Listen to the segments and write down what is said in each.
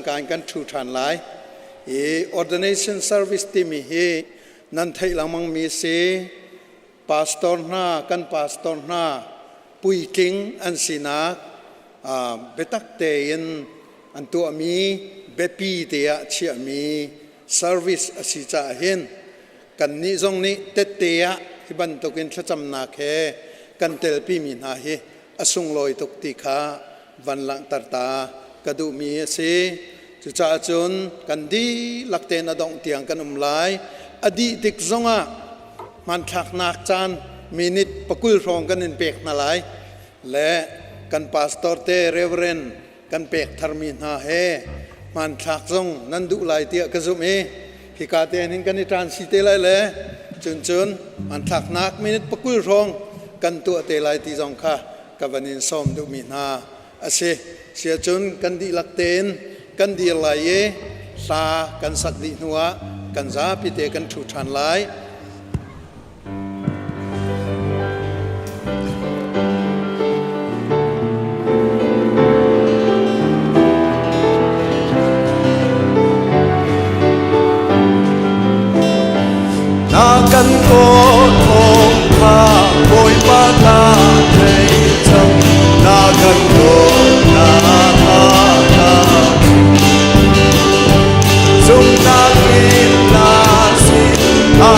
cangka in kan ṭhu ṭhan lai. I ordination service timi hi nan theih lengmang mi si. Pastor hna, kan pastor hna puitling an sinak biatak tein an tuahmi biapi te ah chiahmi service a si caah hin kannih zong nih tette ah hi bantukin thlacamnak he kan telpimi hna hi a sunglawi tuk ti kha van langhter ta ka duhmi a si. Cucaah cun kan dihlak tein a dongh tiang kan um lai. A dih tik zongah hmanthlaknak caan minute pakul hrawng kan in pek hna lai le kan pastor te reverend kan pek tharmi hna he hmanthlak zong nan duh lai tiah ka zumh i hika te hin kan i ṭan si te lai le cun cun hmanthlaknak minute pakul hrawng kan tuah te lai ti zong kha ka van in sawm duhmi hna a si. Siacun kan dihlak tein kan dir lai i hla kan sak dih hnuah kan zapi te kan ṭhu ṭhan lai. Na kan dawt awk kha Bawipa ka thei cang na kan dawt na kha ka zumhnak in na sin a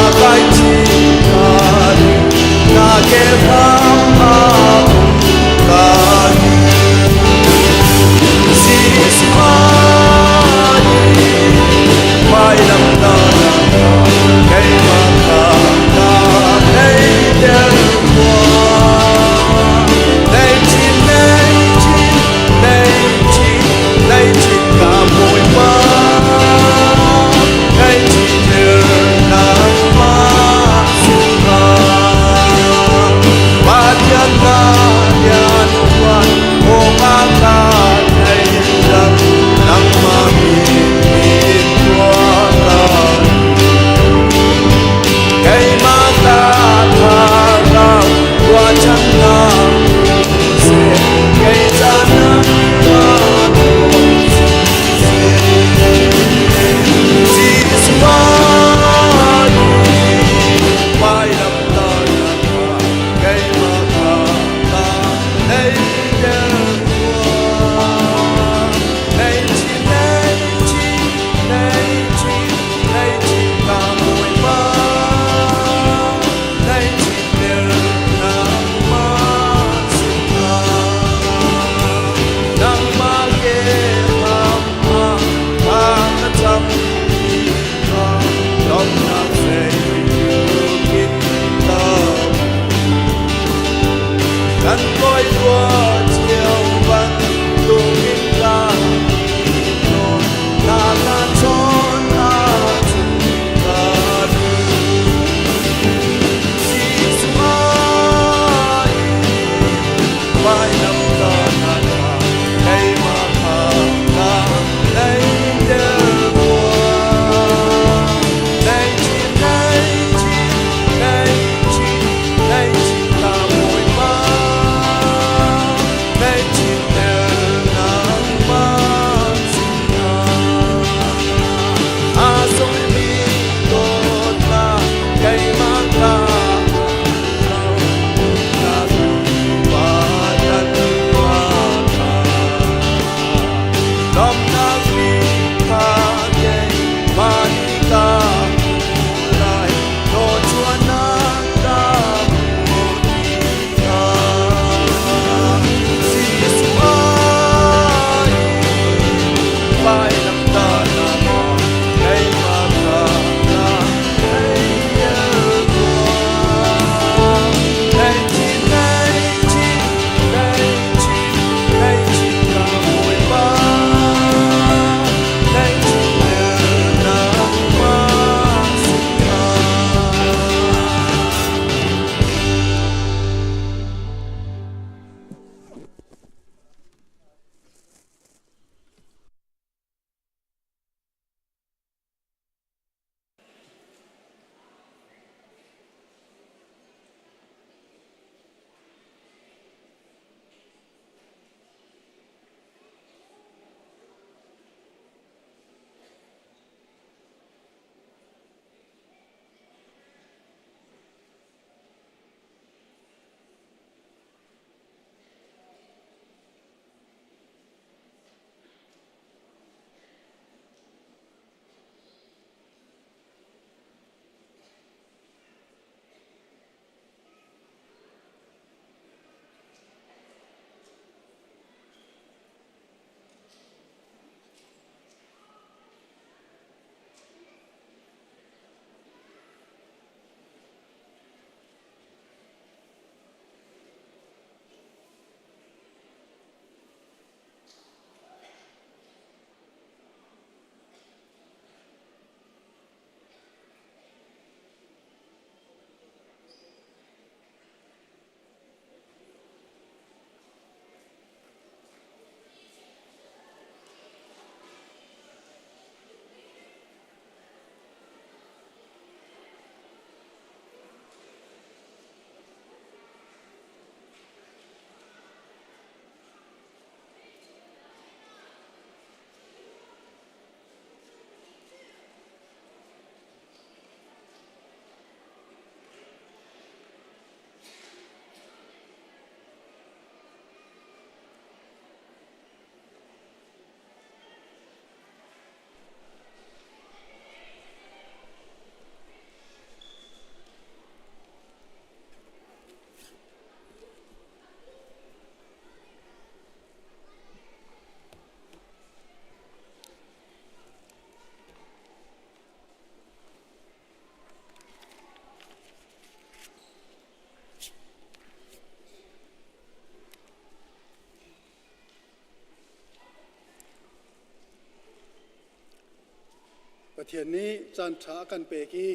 Pathian nih caan ṭha a kan pek i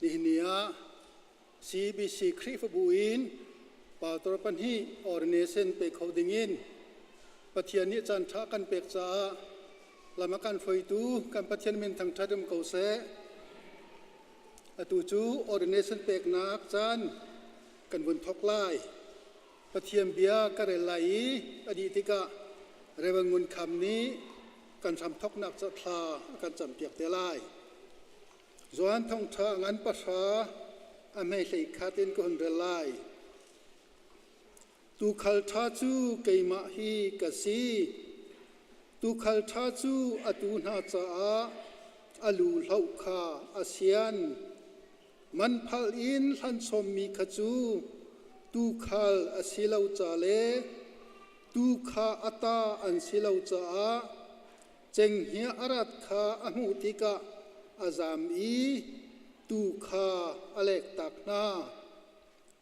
nihin ni ah CBC Khrihfabu in pastor pahnih ordination pe kho dingin Pathian nih caan ṭha a kan pek caah lam a kan hruaitu kan Pathian min thangṭhat um ko seh. Atu cu ordination peknak caan kan vun thawk lai. Pathian bia ka rel lai i a dih tikah Reverend Ngun Kham nih kan hramthawknak thla a kan campiak te lai. Johan thawngṭha ngan pahra a hmeihlei khat in ka hun rel lai. Tuukhal ṭha cu keimah hi ka si. Tuukhal ṭha cu a tuu hna caah a lu hloh kha a sian. Man phalh in hlanchommi kha cu tuukhal a si lo ca le tuu kha a ta an si lo caah cenghngia a rat kha a hmuh tikah a zam i tuu kha a lektak hna.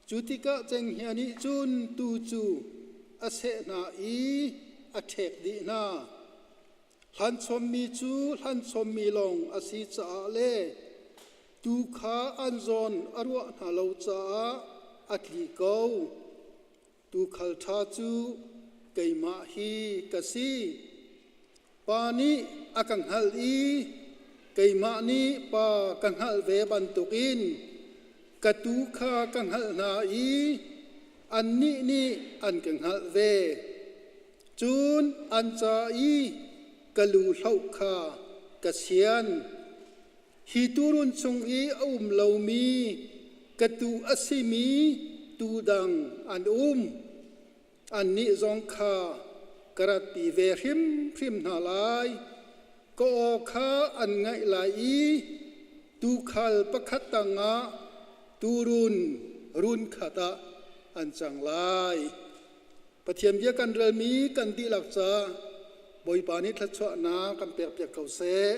Cu tikah cenghngia nih cun tuu cu a seh hna i a ṭhek dih hna. Hlanchommi cu hlanchommi lawng a si caah le tuu kha an zawn a ruah hna lo caah a tli ko. Tuukhal ṭha cu keimah hi ka si. Pa nih a ka hngalh i keimah nih Pa ka hngalh ve bantukin ka tuu kha ka hngalh hna i annih nih an ka hngalh ve. Cun an ca i ka lu hloh kha ka sian. Hi tuurun chung i a um lomi ka tuu a simi tuu dang an um. Annih zong kha ka ratpi ve hrimhrim hna lai. Ka aw kha an ngaih lai i tuukhal pakhat tangah tuurun run khat ah an cang lai. Pathian bia kan relmi kan dihlak ca Bawipa nih thluachuahnak kan pekpiak ko seh.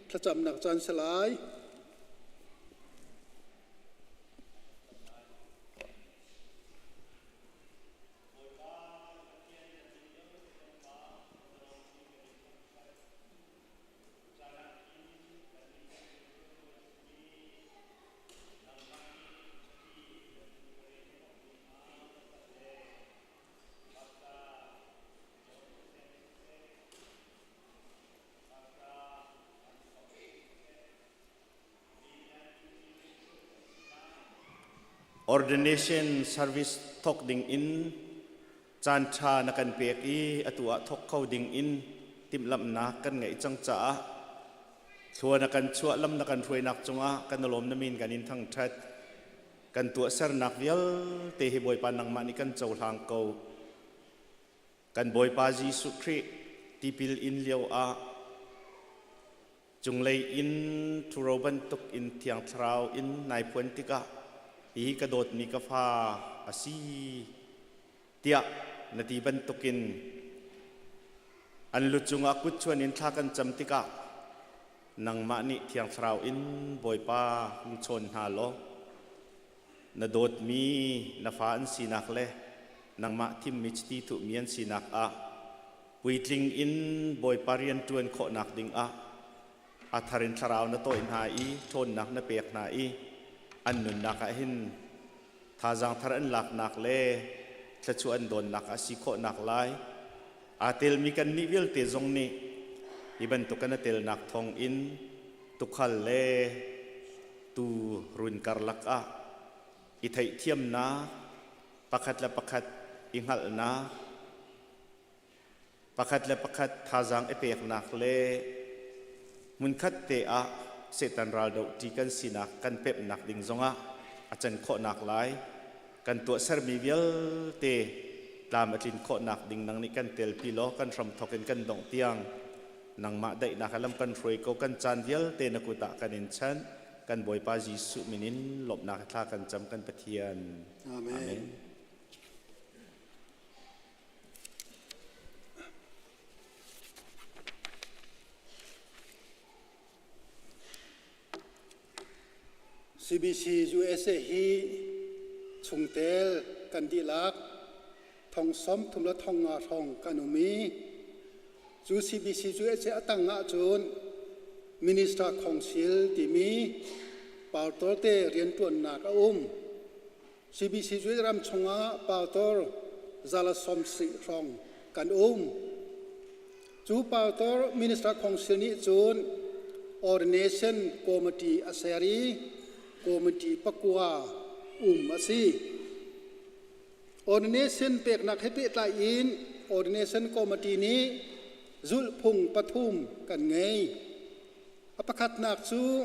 Thlacamnak caan si lai. Ordination service thawk ding in caan ṭha na kan pek i atu ah thawk kho ding in timhlamhnak kan ngeih cang caah thlua na kan chuah lam na kan hruainak cungah kan lawm na min kan in thangṭhat. Kan tuahsernak vialte hi Bawipa nangmah nih kan cohlang ko. Kan Bawipa Jesuh Khrih tipil in lio ah cunglei in ṭhuro bantuk in Thiang Thlarau in nai phuan tikah hihi ka dawtmi ka fa a si tiah na ti bantukin an lu cungah kut chuan in thla kan cam tikah nangmah nih Thiang Thlarau in Bawipa hung chawn hna law na dawtmi na fa an sinak le nangmah thimmi chiti thuhmi an sinak ah puitling in Bawipa rian ṭuan khawhnak dingah a thar in thlarau na tawih hna i ṭhawnnak na pek hna i an nunnak ah hin thazaang thar an laknak le thluachuah an dawnnak a si khawhnak lai aa telmi kannih vialte zong nih hi bantuk kan a telnak thawng in tukhal le tu run karlak ah i theihthiamnak pakhat le pakhat i hngalhnak pakhat le pakhat thazaang i peknak le hmunkhat te ah Satan ral dohṭi kan sinak kan pemhnak ding zongah a can khawhnak lai kan tuahsermi vialte tlam a tlin khawhnak ding nang nih kan telpi law kan hramthawk in kan dongh tiang nangmah daihnak lam kan hruai ko. Kan caan vialte na kut ah kan in chanh. Kan Bawipa Jesuh min in lawmhnak thla kan cam, kan Pathian. Amen. Amen. CBC USA hi chungtel kan dihlak thong som thum le thong nga hrawng kan um i cu CBC USA a tang ahcun Minister Council timi pastor te rianṭuannak a um. CBC ram chungah pastor zala 70 hrawng kan um. Cu pastor Minister Council nih cun Ordination Committee a ser i committee pakua um a si. Ordination peknak he pehtlai in Ordination Committee nih zulhphung pathum kan ngei. A pakhatnak cu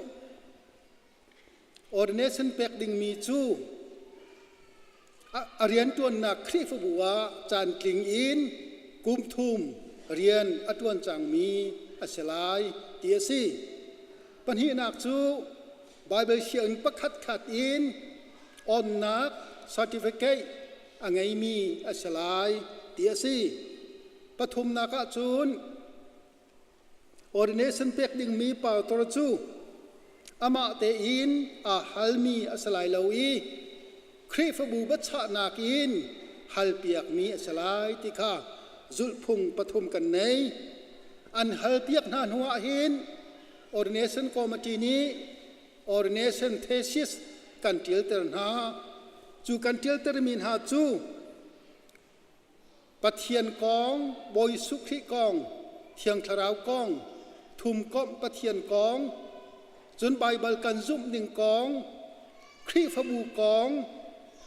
ordination pek dingmi cu a rianṭuannak Khrihfabu ah caantling in kum thum rian a ṭuan cangmi a si lai ti a si. Pahnihnak cu Baibal sianginn pakhatkhat in onnak certificate a ngeimi a si lai ti a si. Pathumnak ah cun ordination pek dingmi pastor cu amah tein aa halmi a si lai lo i Khrihfabu biachahnak in halpiakmi a si lai ti kha zulhphung pathum kan nei. An halpiak hna hnu ah hin ordination committee nih ordination thesis kan ṭialter hna. Cu kan ṭialtermi hna cu Pathian kong, Bawi Jesuh Khrih kong, Thiang Thlarau kong, thumkomh Pathian kong, cun Baibal kan zumh ning kong, Khrihfabu kong,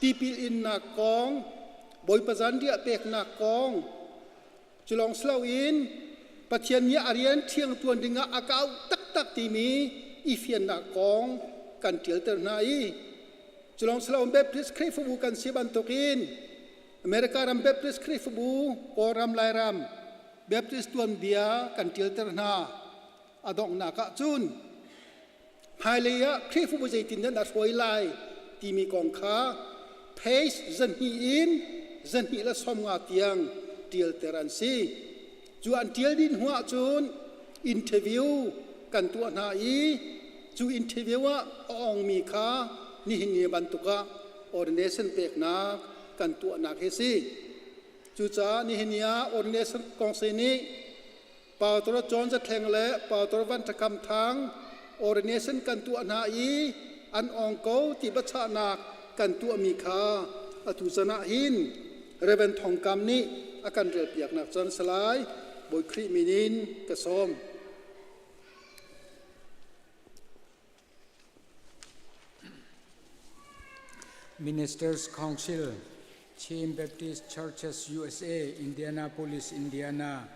tipil innak kong, Bawipa zanriah peknak kong, cu lawng si loin Pathian nih a rian thiang ṭuan dingah a ka auh taktak timi i fiannak kong kan ṭialter hna i cu lawng si loin Baptist Khrihfabu kan si bantukin America ram Baptist Khrihfabu, Kawlram Lairam Baptist tuanbia kan ṭialter hna. A donghnak ah cun hmailei ah Khrihfabu zeitin dah na hruai lai timi kong kha page 200 in 250 tiang ṭialter an si. Cu an ṭial dih hnu ahcun interview kan tuah hna i cu interview ah a ongmi kha nihin ni bantuk ah ordination peknak kan tuahnak hi si. Cucaah nihin ni ah ordination kongsi nih Pastor John Zathleng le Pastor Van Tha Kam Thang ordination kan tuah hna i an ong ko ti biachahnak kan tuahmi kha atu chan ah hin Reverend Thong Kam nih a kan relpiaknak caan salai Bawi Khrih min in ka sawm. Ministers Council, Chin Baptist Churches USA, Indianapolis, Indiana.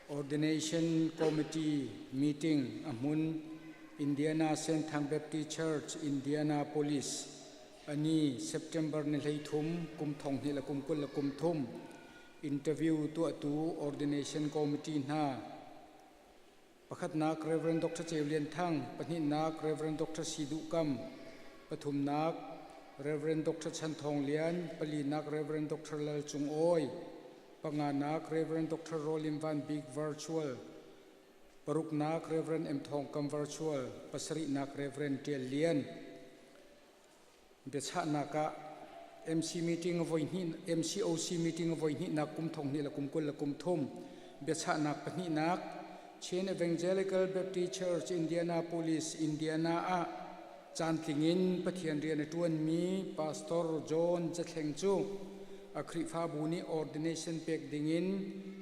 Ordination Committee meeting a hmun Indiana Senthang Baptist Church, Indianapolis. Ani September ni 13 kum 20 le kum 20 le kum thum interview tuahtu Ordination Committee hna Pakhatnak Rev. Dr. Ceu Lian Thang, pahnihnak Rev. Dr. Si Duh Kam, pathumnak Rev. Dr. Chan Thawng Lian, palinak Rev. Dr. Lal Cung Awi, panganak Rev. Dr. Rolim Van Bik Virtual, paruknak Rev. M Thawng Kam Virtual, pasarihnak Rev. Tial Lian. Biachahnak ah MC meeting voi hnih MCOC meeting voi hnihnak kum 20 le kum 20 le kum thum biachahnak pahnihnak Chin Evangelical Baptist Church Indianapolis Indiana ah caantling in Pathian rian a ṭuanmi Pastor John Zathleng cu a Khrihfabu nih ordination pek dingin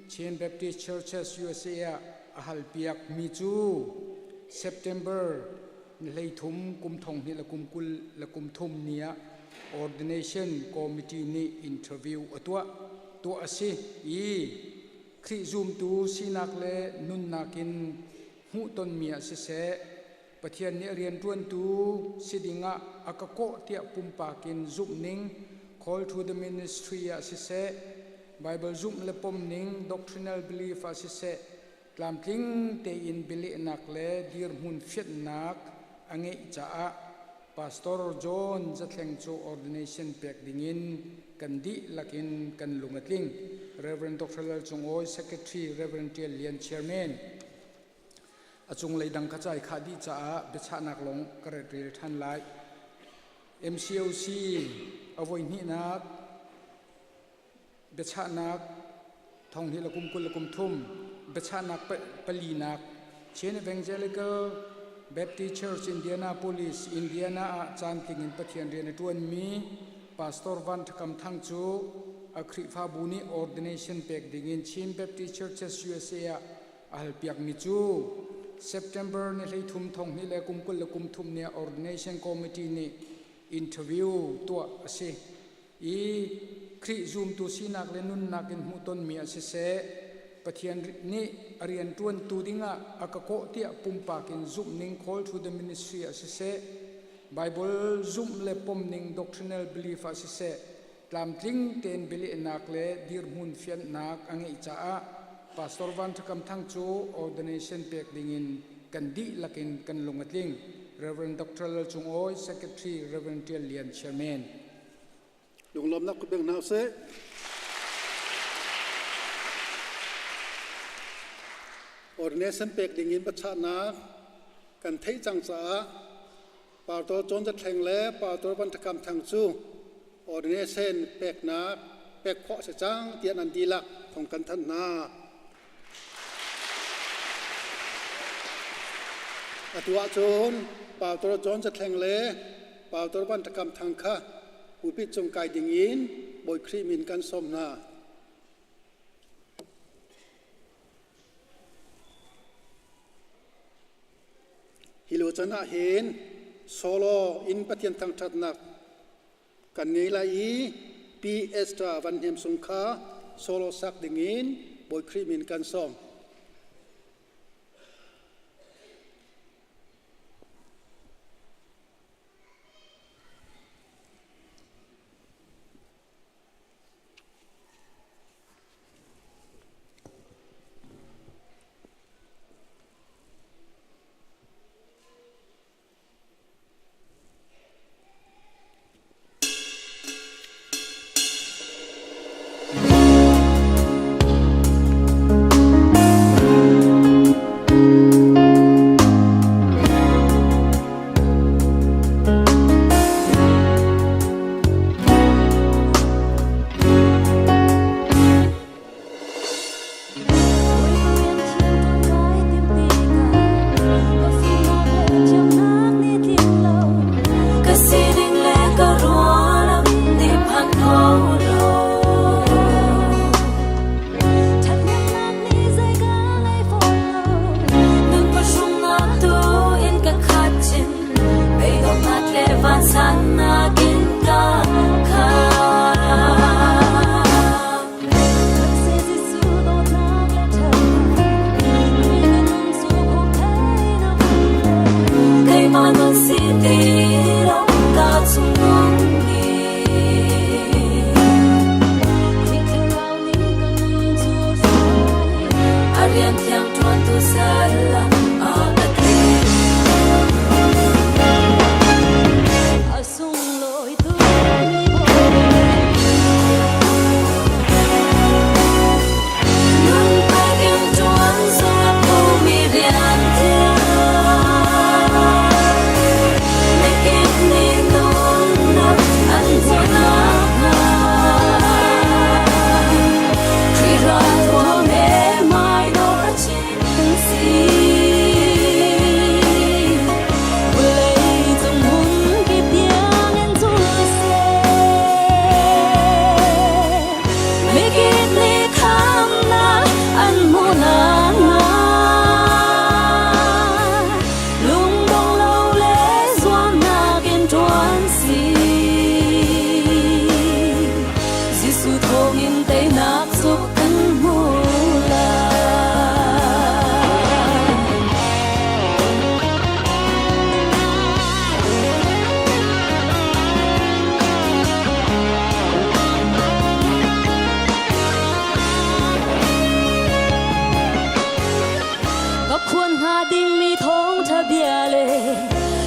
Chin Baptist Churches USA ah a halpiak mi cu September ni 13 kum 20 le kum 20 le kum thum ni ah ordination committee nih interview a tuah tuah a si i Khrih zumtu sinak le nunnak in hmuhtonmi ah siseh Pathian nih rianṭuantu si dingah a ka kawh tiah pumpak in zumhning call to the ministry ah siseh Bible zumh le pomning doctrinal belief ah siseh Tlamtling tein bialehnak le dirhmun fianhnak a ngeih caah Pastor John Zathleng cu ordination pek dingin kan dihlak in kan lung a tling. Rev. Dr. Lal Cung Awi, Secretary, Rev. Tial Lian, Chairman. A cunglei dang kha cai khah dih caah biachahnak lawng ka ret rel ṭhan lai. MCOC a voihnihnak biachahnak 20 le kum 20 le kum thum biachahnak palinak. Chin Evangelical Baptist Church Indianapolis, Indiana ah caantling in Pathian rian a ṭuanmi Pastor Van Ṭha Kam Thang cu a Khrihfabu nih ordination pek dingin Chin Baptist Churches USA ah a halpiakmi cu September ni 13 2023 ni ah ordination committee nih interview tuah a si i Khrih zumtu sinak le nunnak in hmuhtonmi ah siseh Pathian nih a rian ṭuantu dingah a ka kawh tiah pumpak in zumhning call to the ministry ah siseh Bible zumh le pomning doctrinal belief ah siseh tlamtling tein bialehnak le dirhmun fianhnak a ngeih caah Pastor Van Ṭha Kam Thang cu ordination pek dingin kan dihlak in kan lung a tling. Rev. Dr. Lal Cung Awi, Secretary, Rev. Ṭial Lian, Chairman. Lunglawmnak ku beng hna usih. Ordination pek ding in biachahnak kan theih cang caah Pastor John Za Thleng le Pastor Van Ṭha Kam Thang cu ordination peknak pek khawh a si cang tiah nan dihlak thawng kan thanh hna. Atu ahcun Pastor John Za Thleng le Pastor Van Ṭha Kam Thang kha pulpit cung kai ding in Bawi Khrih min kan sawm hna. Hi lio can ah hin solo in Pathian thangṭhatnak kan ngei lai i Pi Esther Van Hnem Sung kha solo sak dingin Bawi Khrih min kan sawm. Ka phuan hnga dingmi thawngṭha bia le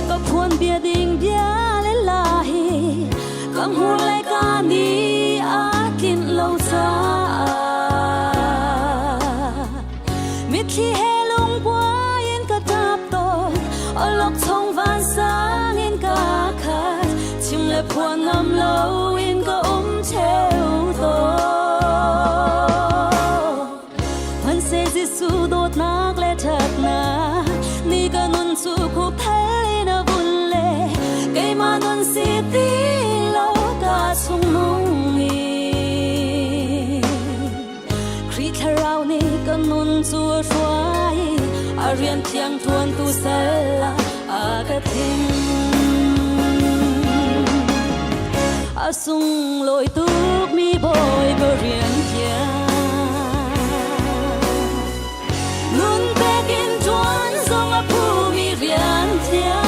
ka phuan bia ding bia le la hi ka hmur le ka ni aa tlinh lo caah mitthli he lungkuai in ka ṭap tawn awlokchong vansang in ka khat chim le phuan ngam lo in ka um ṭheo tawn Hmanhseh Jesuh dawtnak le ṭhatnak. A rian thiang ṭuan tu sal ah a ka thim. A sunglawi tuk mi Bawipa rian thiang. Nun pek in ṭuan zong a phumi rian thiang.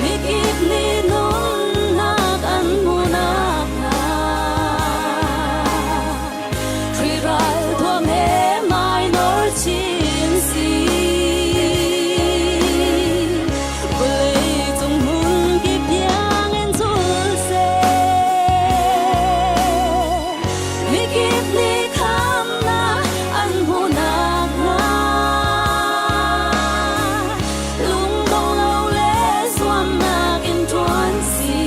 Mikip nih nunnak an hmuhnak hnga. Khrih ral thuam he minor chin si. Vawlei cung hmun kip tiang in zul seh. Mikip nih khamnak an hmuhnak hnga. Lungdong lo le zuamnak in ṭuan si.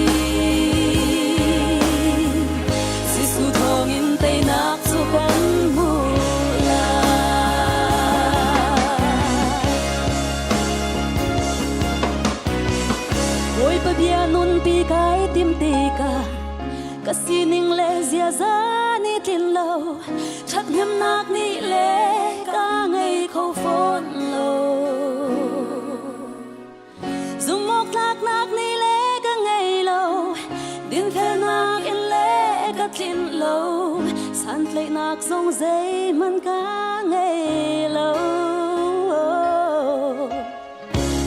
Jesuh thawngin teinak cu kan hmuh lai. Bawipa bia nunpi kai tim tikah ka sining le ziaza nih tlin lo ṭhathnemnak nih le ka ngei kho fawn lo. Zumhawktlaknak nih le ka ngei lo, dinfelnak in le ka tlinh lo, santlaihnak zong zeihmanh ka ngei lo.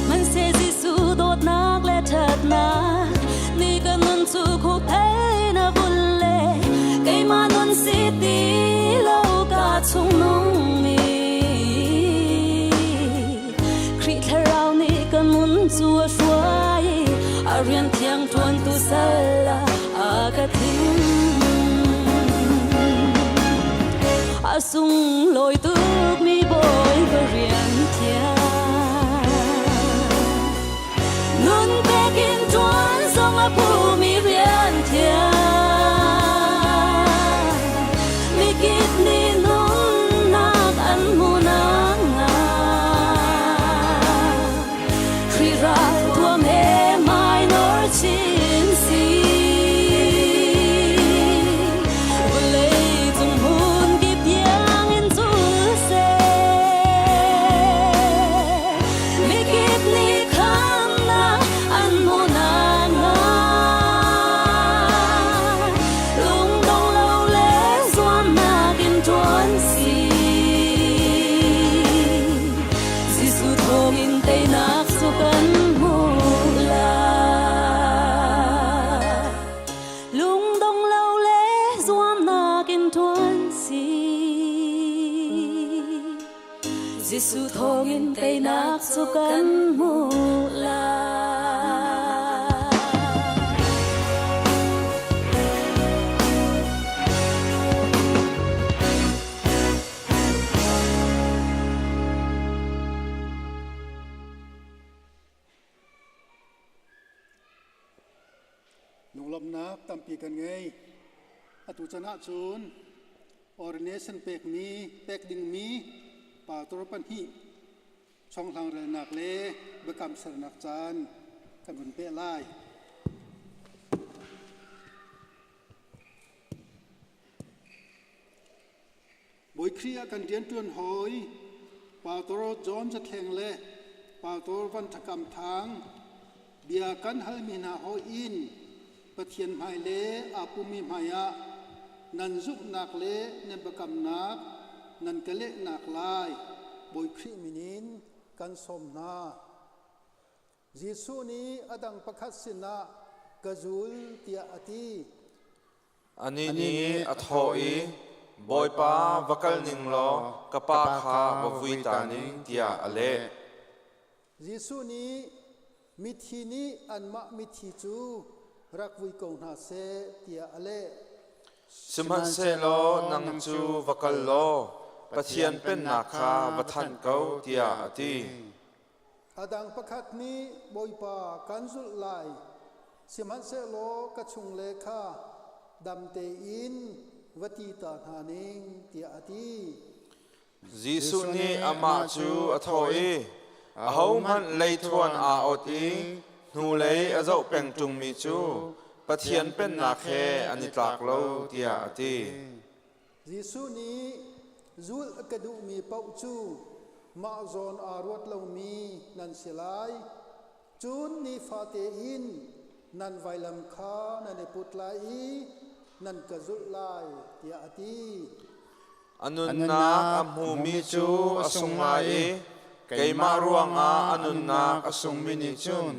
Hmanhseh Jesuh dawtnak le ṭhatnak nih ka nun cu khuphei na vun le keimah nun si ti lo ka chung nungmi. Khrih thlarau nih ka nun cu a hruai i a rian thiang ṭuantu sal ah a ka thim. A sunglawi tukmi Bawipa rian thiang. Nun pek in ṭuan zong a phumi rian thiang. Mikip nih nunnak an hmuhnak hnga. Khrih ral thuam he minor chin si. Vawlei cung hmun kip tiang in cul seh. Mikip nih khamnak an hmuhnak hnga. Lungdong lo le zuamnak in ṭuan si. Jesuh thawngin teinak cu kan hmuh lai. Lungdong lo le zuamnak in ṭuan si. Jesuh thawngin teinak cu kan hmuh lai. Lunglawmhnak tampi kan ngei. Atu chan ahcun ordination pekmi pek dingmi pastor pahnih chonghlang relnak le biakam sernak caan kan vun peh lai. Bawi Khrih ah kan rianṭuan hawi Pastor John Zathleng le Pastor Van Ṭha Kam Thang bia kan halmi hna hawi in Pathian hmai le aa pummi hmaiah nan zumhnak le nan biakamnak nan ka lehnak lai Bawi Khrih min in kan sawm hna. Jesuh nih a dang pakhat sinah ka zul tiah a ti. Anih nih a thawh i, Bawipa, va kal ning law ka pa kha va vui ta ning, tiah a leh. Jesuh nih mithi nih anmah mithi cu rak vui ko hna seh tiah a leh. Sihmanhsehlaw nang cu va kal law Pathian Pennak kha va thanh ko, tiah a ti. A dang pakhat nih Bawipa kan zulh lai, sihmanhsehlaw ka chungle kha dam tein va ti ta hna ning, tiah a ti. Jesuh nih amah cu a thawh i, Ahohmanh leithuan aa ot i hnulei a zoh peng ṭungmi cu Pathian Pennak he an i tlak lo, tiah a ti. Jesuh nih. Zulh a ka duhmi paoh cu mah zawn aa ruat lomi nan si lai. Cun nifate in nan vailam kha nan i put lai i nan ka zulh lai, tiah a ti. A nunnak a hmumi cu a sung lai i keimah ruangah a nunnak a sungmi nih cun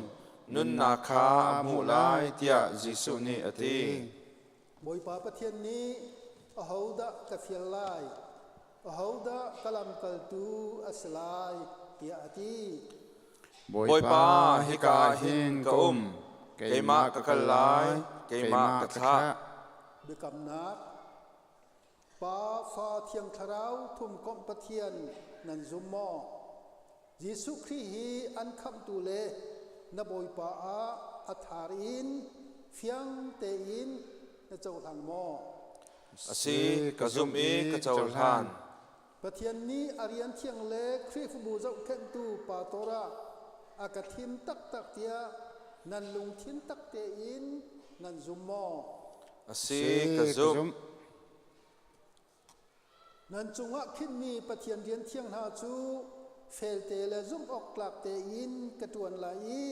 nunnak kha a hmuh lai, tiah Jesuh nih a ti. Bawipa Pathian nih ahodah ka fial lai? Ahodah ka lamkaltu a si lai? tiah a ti. Bawipa, hika ah hin ka um. Keimah ka kal lai, keimah ka thlah. Biakamnak Pa, Fa, Thiang Thlarau thumkomh Pathian nan zum maw? Jesuh Khrih hi an khamhtu le na Bawipa ah a thar in fiang tein na cohlang maw? A si, ka zumh i ka cohlan. Pathian nih a rian thiang le Khrihfabu zohkhenhtu pastor ah a ka thim taktak tiah nan lungthin tak tein nan zum maw? A si, ka zumh. Nan cungah khinmi Pathian rian thiang hna cu felte le zumhawktlak tein ka ṭuan lai i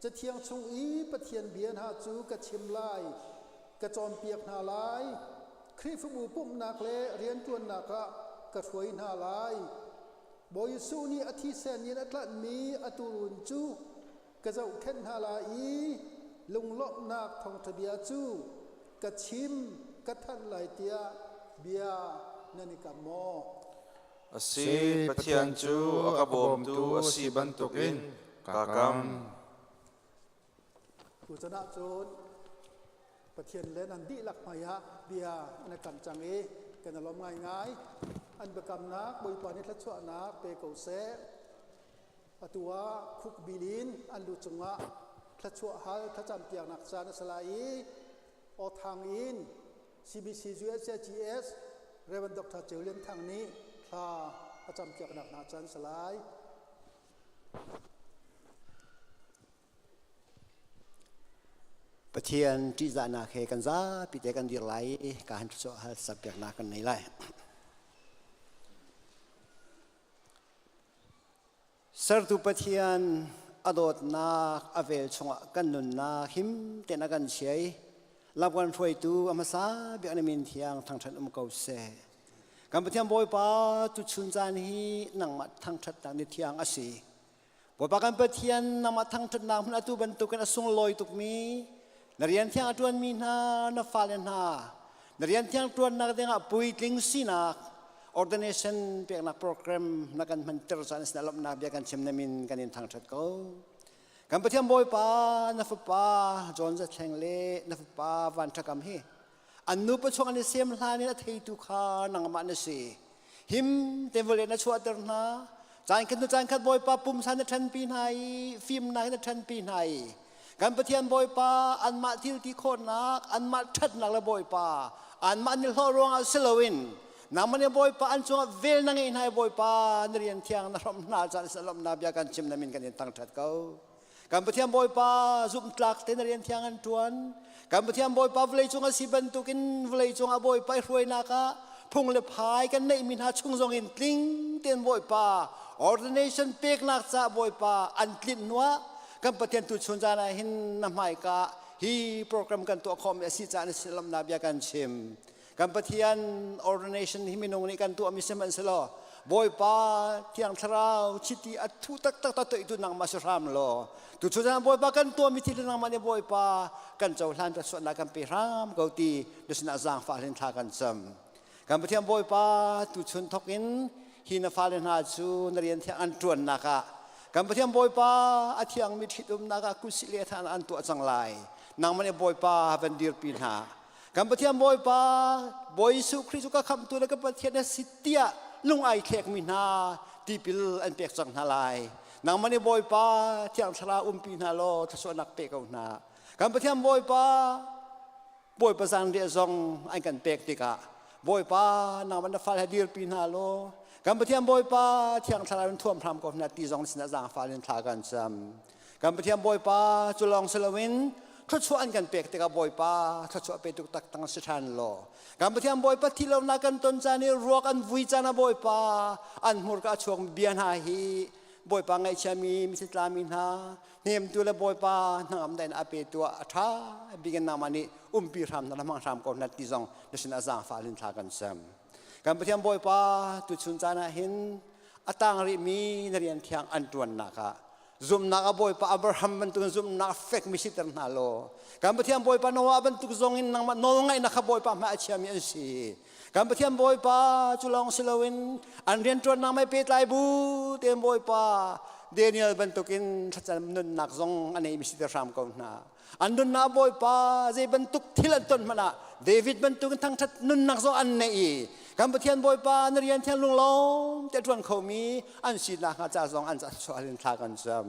Cathiang chung i Pathian bia hna cu ka chim lai, ka cawnpiak hna lai, Khrihfabu pumhnak le rianṭuannak ah ka hruai hna lai. Bawi Jesuh nih a thisen in a tlanhmi a tuurun cu ka zohkhenh hna lai i lunglawmhnak thawngṭha bia cu ka chim ka thanh lai tiah bia nan i kam maw? A si, Pathian cu a ka bawmtu a si bantukin kaa kam. Tuchan ahcun Pathian le nan dihlak hmaiah bia an i kam cang i kan i lawm ngaingai. An biakamnak Bawipa nih thluachuahnak pe ko seh. Atu ah khukbil in an lu cungah thluachuah hal thlacam piaknak caan a si lai i awthang in CBC USCGS Rev. Dr. Ceu Lian Thang nih thla a campiaknak hna caan si lai. Pathian ṭihzahnak he kan zapi te kan dir lai i ka han thluachuah hal campiaknak kan nei lai. Sertu Pathian a dawtnak a vel chungah kan nunnak him tein a kan chia i lam kan hruaitu a hmasa bik na min thiang thangṭhat um ko seh. Kan Pathian Bawipa tuchun caan hi nangmah thangṭhatnak ni thiang a si. Bawipa kan Pathian nangmah thangṭhatnak hmun atu bantukin a sunglawi tukmi na rian thiang a ṭuanmi hna na fale hna na rian thiang ṭuannak dingah puitling sinak ordination peknak program na kan hmanter caan sin lawmhnak bia kan chim na min kan in thangṭhat ko. Kan Pathian Bawipa na fapa John Zathleng le na fapa Van Ṭhakam hi an nu pachuang an i sem hlan in a theitu kha nangmah na si. Him te vawlei na chuahter hna. Caan khat nu caan khat Bawipa pumsa na ṭhenpi hna i fimnak na ṭhenpi hna i kan Pathian Bawipa anmah thil ti khawhnak anmah ṭhatnak le Bawipa anmah ni hlawh ruangah si loin nangmah nih Bawipa an cungah vel na ngeih hna i Bawipa na rian thiang na hrawmh hna caah lawmhnak bia kan chim na min kan in thangṭhat ko. Kan Pathian Bawipa zumhtlak te na rian thiang an ṭuan. Kan Pathian Bawipa vawleicung a si bantukin vawleicung ah Bawipa i hruainak ah phung le phai kan neihmi hna chung zong in tling tein Bawipa ordination peknak caah Bawipa an tlinh hnuah kan Pathian tu chun zan ah hin na hmaika hi program kan tuah khawhmi a si caah na silamnak bia kan chim. Kan Pathian ordination hi minung nih kan tuahmi sihmanhsehlaw Bawipa Thiang Thlarau chiti a thu taktak ta toih tu nangmah si hram law tu chun zan Bawipa kan tuahmi thil nangmah nih Bawipa kan cohlan ka suatnak kan pe hram ko ti na sinah zaangfah hlin thla kan cam. Kan Pathian Bawipa tu chun thok in hi na fale hna cu na rian thiang an ṭuannak ah kan Pathian Bawipa a thiangmi ṭhitumnak ah kutsih le than an tuah cang lai. Nangmah nih Bawipa van dirpi hna. Kan Pathian Bawipa Bawi Jesuh Khrih cu ka khamhtu le ka Pathian na si tiah lung ai thlekmi hna tipil an pek cang hna lai. Nangmah nih Bawipa Thiang Thlarau umpi hna law thluachuahnak pe ko hna. Kan Pathian Bawipa Bawipa zanriah zong an kan pek tikah Bawipa nangmah na fal he dirpi hna law kan Pathian Bawipa Thiang Thlarau in thuam hram ko hna ti zong sinah zaangfal in thla kan cam. Kan Pathian Bawipa cu lawng si loin Thluachuah an kan pek tikah Bawipa thluachuah pe tuk tak tang si ṭhan law. Kan Pathian Bawipa thi lo na kan ton caan i ruak an vui caan ah Bawipa an hmurka a chuak bia hna hi Bawipa ngaihchiami mithitlami hna hnemtu le Bawipa hnangam dain a pe tu a ṭha bik in nangmah nih umpi hram na hmang hram ko hna ti zong na sin ah zaangfah in thla kan sem. Kan Pathian Bawipa tuchun caan ah hin a tang rihmi na rian thiang an ṭuannak ah zumhnak a Bawipa Abraham bantuk in zumhnak fekmi siter hna law kan Pathian Bawipa Noah bantuk zong in nangmah nawlngaihnak kha Bawipa hmai a chiami an si. Kan Pathian Bawipa cu lawng si loin an rianṭuannak mei pehtlai bu tein Bawipa Daniel bantukin thlacam nunnak zong a neimi siter hram ko hna. An nunnak Bawipa zei bantuk thil an ton hmanh ah David bantukin thangṭhat nunnak zong an neih i kan Pathian Bawipa na rian thiang lunglawm te ṭuan khomi an si nakhnga ca zong an chuah in thla kan cam.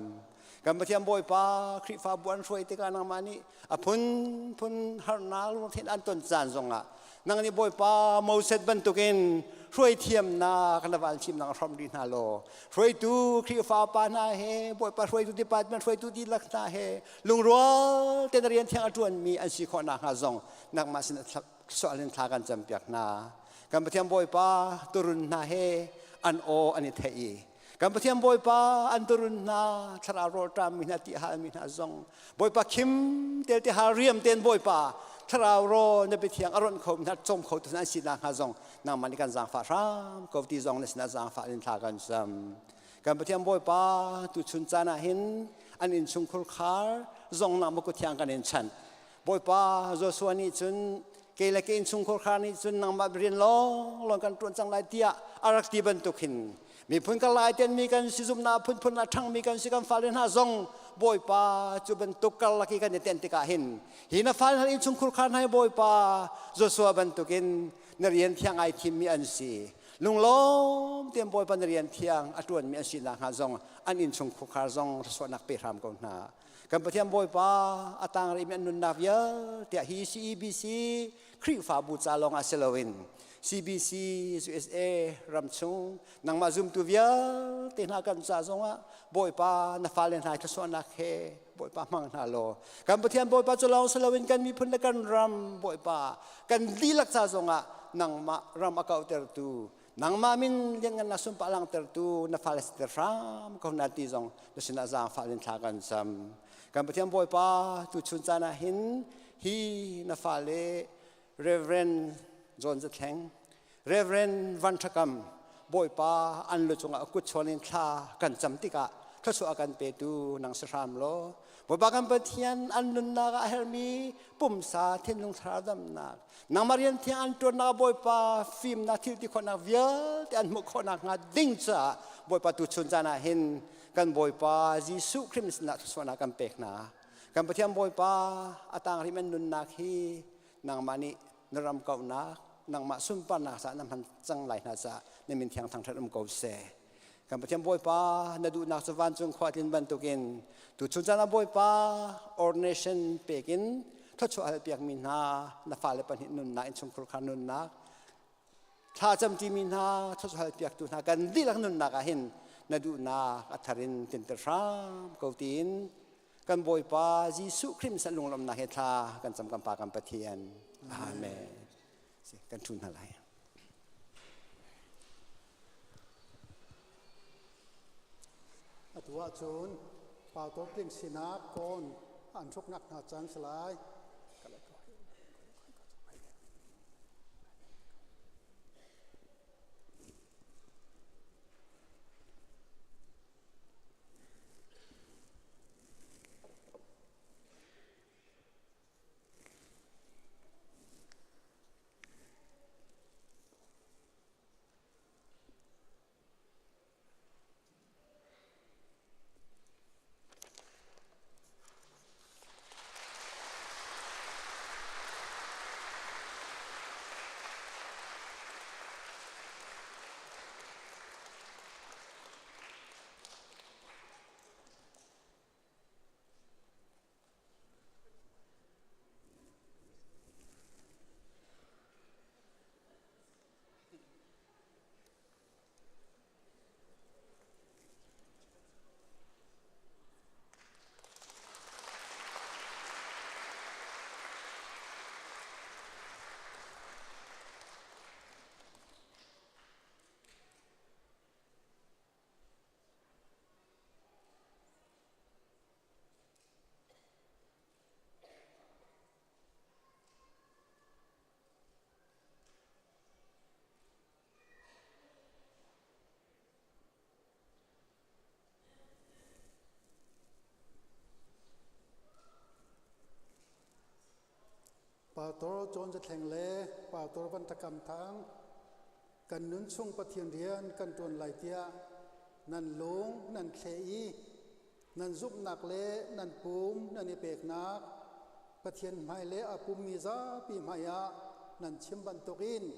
Kan Pathian Bawipa Khrihfabu an hruai tikah nangmah nih a phunphun harnak lungthin an ton caan zongah nang nih Bawipa Moses bantukin hruai thiamnak na val thimnak hram dih hna law hruaitu Khrihfa pa hna he Bawipa hruaitu department hruaitu dihlak hna he lungrual tein rian thiang a ṭuanmi an si khawh nakhnga zong nangmah sin sual in thla kan campiak hna. Kan Pathian Bawipa turun hna he an aw an i theih i kan Pathian Bawipa an turun hna thlarau rawlṭam mi hna ti halmi hna zong Bawipa khim tel te hal riam ten Bawipa thlarau rawl na biathiang a ronh kho mi hna cawm kho tu hna an si nakhnga zong nangmah nih kan zaangfah hram ko ti zong na sinah zaangfah in thla kan cam. Kan Pathian Bawipa tuchun caan ah hin an innchungkhur khar zong nak maku thiang kan in chanh. Bawipa Joshua nih cun kei le ke innchungkhur khar nih cun nangmah rian lawng lawng kan ṭuan cang lai tiah a rak ti bantuk hin miphun ka lai ten mi kan si zumnak phunphun a ṭhangmi kan si kan fale hna zong Bawipa cu bantuk karlak i kan i ten tikah hin hi na fale hna innchungkhur khar hna hi Bawipa Joshua bantukin na rian thiang ai thimmi an si. Lunglawm tein Bawipa na rian thiang a ṭuanmi an si nakhnga zong an innchung khuakhar zong thluachuahnak pe hram ko hna. Kan Pathian Bawipa a tang rihmi an nunnak vialte ah hi CEBC Khrihfabu ca lawng ah si loin CBC USA ramchung nangmah zumtu vialte hna kan ca zongah Bawipa na fale hna thluachuahnak he Bawipa hmang hna law kan Pathian Bawipa cu lawng si loin kan miphun le kan ram Bawipa kan dihlak ca zongah nangmah ram a kauhtertu nangmah min lianngan na sunpar langhtertu na fale siter hram ko na ti zong na sinah zaangfah in thla kan cam kan Pathian Bawipa tu chun caan ah hin hi na fale Reverend John Zathleng Reverend Van Ṭha Bawipa an lu cungah kut chawn in thla kan cam tikah thluachuah a kan petu nang si hram law Bawipa kan Pathian an nunnak ah a herhmi pumsa thinlung thlarau damnak nangmah rian thiang an ṭuannak Bawipa fimnak thil ti khawhnak vialte an hmuh khawhnak hnga ding caah Bawipa tu chun caan ah hin kan Bawipa Jesuh Khrih sinah thluachuahnak kan pek hna kan Pathian Bawipa a tang rih an nunnak hi nangmah nih na ram kauhnak nangmah sunparnak caah na hman cang lai hna caah na min thiang thangṭhat um ko seh. Kan Pathian Bawipa na duhnak cu vancung khua tlin bantukin tuchun caan ah Bawipa ordination pekin thluachuah halpiakmi hna na fale pahnih nunnak innchungkhur kha nunnak thla camṭimi hna thluachuah halpiaktu hna kan dihlak nunnak ah hin na duhnak a thar in tinter hram ko tiin kan Bawipa Jesuh Khrih min lunglawmhnak he thla kan cam kan Pa kan Pathian. Amen. Kan ṭhu hna lai. Atu ahcun Pautor tling sinak kawn an hruknak hna caan si lai. Pastor John Zathleng le Pastor Van Takam Thang kan nun chung Pathian rian kan ṭuan lai tiah nan lung nan thle i nan zumhnak le nan pum nan i peknak Pathian hmai le a pummi zapi hmaiah nan chim bantukin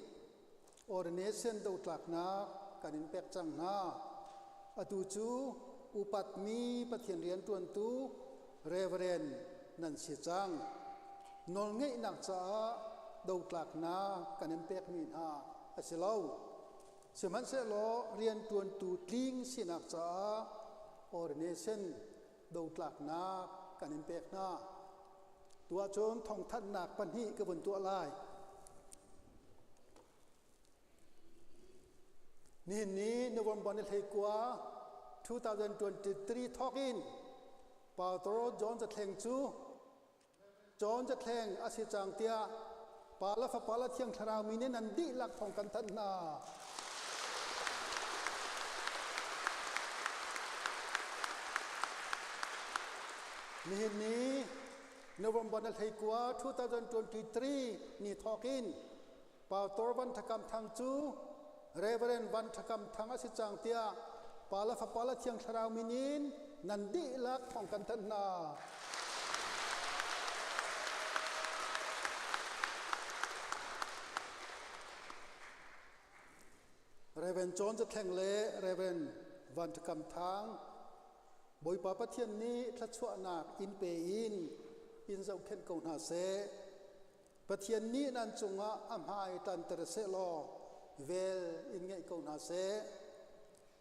ordination dotlaknak kan in pek cang hna. Atu cu upatmi Pathian rianṭuantu Reverend nan si cang. Nawlngeihnak caah dotlaknak kan in pekmi hna a si lo. Sihmanhsehlaw rianṭuantu tling sinak caah ordination dotlaknak kan in pek hna. Tuah cun thawngthanhnak pahnih ka vun tuah lai. Nihin ni November ni 19 2023 thawk in Pastor John Zathleng cu John Zathleng a si cang tiah Pa le Fapa le Thiang Thlarau min in an dihlak thawng kan thanh hna. Nihin ni November ni 19 2023 ni thawk in Pastor Van Thakam Thang cu Reverend Van Thakam Thang a si cang tiah Pa le Fapa le Thiang Thlarau min in nan dihlak thawng kan thanh hna. Reverend John Zathleng le Reverend Van Thakam Thang Bawipa Pathian nih thluachuahnak in pe in in zohkhenh ko hna seh. Pathian nih nan cungah a hmai ṭanter sehlaw vel in ngeih ko hna seh.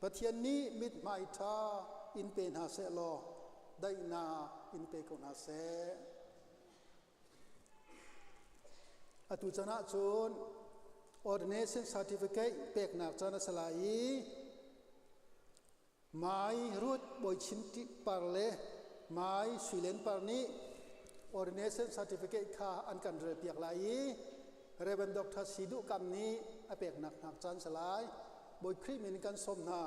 Pathian nih mithmai ṭha in pe hna sehlaw daihnak in pe ko hna seh. Atu chan ah cun ordination certificate peknak caan a si lai i Mai Ruth Bawichim Par le Mai Suilen Par nih ordination certificate kha an kan relpiak lai i Reverend Dr. Sidu Kam nih a peknak hnak caan si lai. Bawi Khrih min kan sawm hna.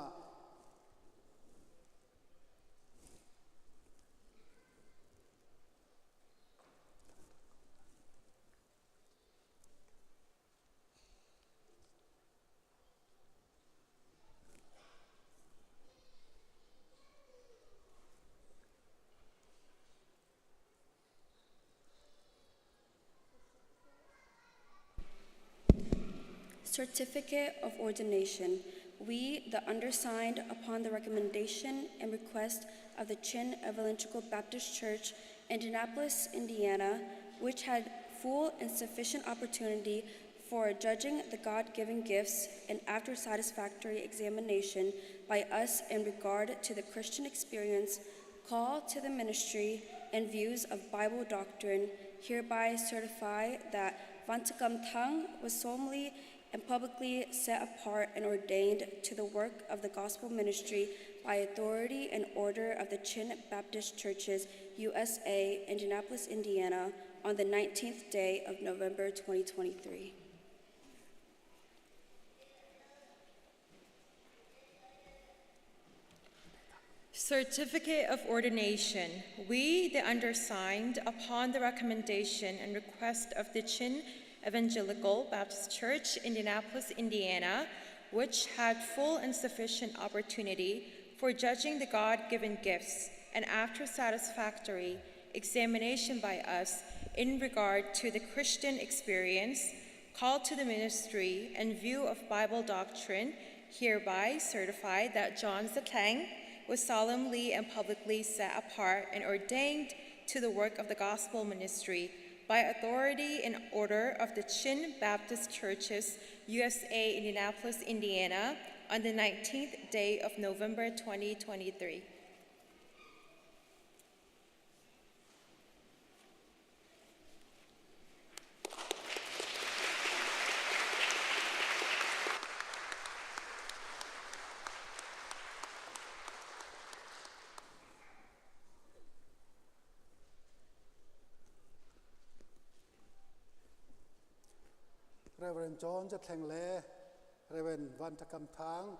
Certificate of Ordination. We, the undersigned, upon the recommendation and request of the Chin Evangelical Baptist Church, Indianapolis, Indiana, which had full and sufficient opportunity for judging the God given gifts and after satisfactory examination by us in regard to the Christian experience, call to the ministry, and views of Bible doctrine, hereby certify that Vantakam Thang was solemnly and publicly set apart and ordained to the work of the gospel ministry by authority and order of the Chin Baptist Churches, USA, Indianapolis, Indiana, on the 19th day of November 2023. Certificate of Ordination. We, the undersigned, upon the recommendation and request of the Chin Evangelical Baptist Church, Indianapolis, Indiana, which had full and sufficient opportunity for judging the God given gifts, and after satisfactory examination by us in regard to the Christian experience, call to the ministry, and view of Bible doctrine, hereby certify that John Zatang was solemnly and publicly set apart and ordained to the work of the gospel ministry by authority and order of the Chin Baptist Churches, USA, Indianapolis, Indiana, on the 19th day of November 2023. Reverend John Zathleng le Reverend Van Thakam Thang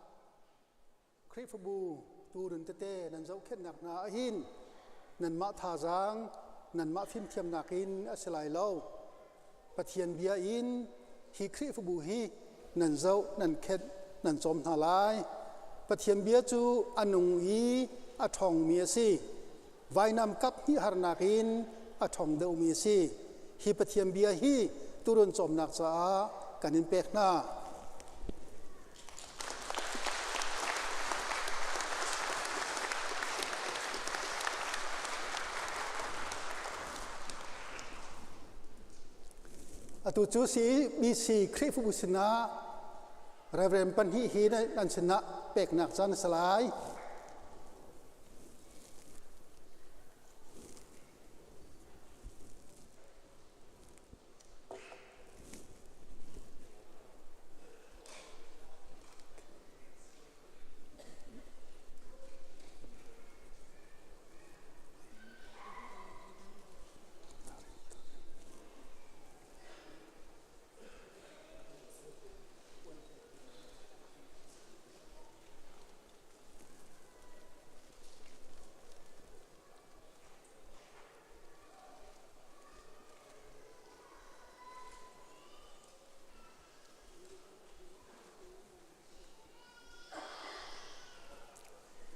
Khrihfabu tuurun tete nan zohkhenhnak hna ahhin nanmah thazaang nanmah fimthiamnak in a si lai lo. Pathian bia in hi Khrihfabu hi nan zoh, nan khenh, nan cawm hna lai. Pathian bia cu a nung i a ṭhawngmi a si. Vainam kap hnih harnak in a ṭhawng deuhmi a si. Hi Pathian bia hi turun cawmnak caah kan in pek hna. Atu cu CBC Khrihfabu sinah Reverend pahnih hi nan sinah peknak caan a si lai.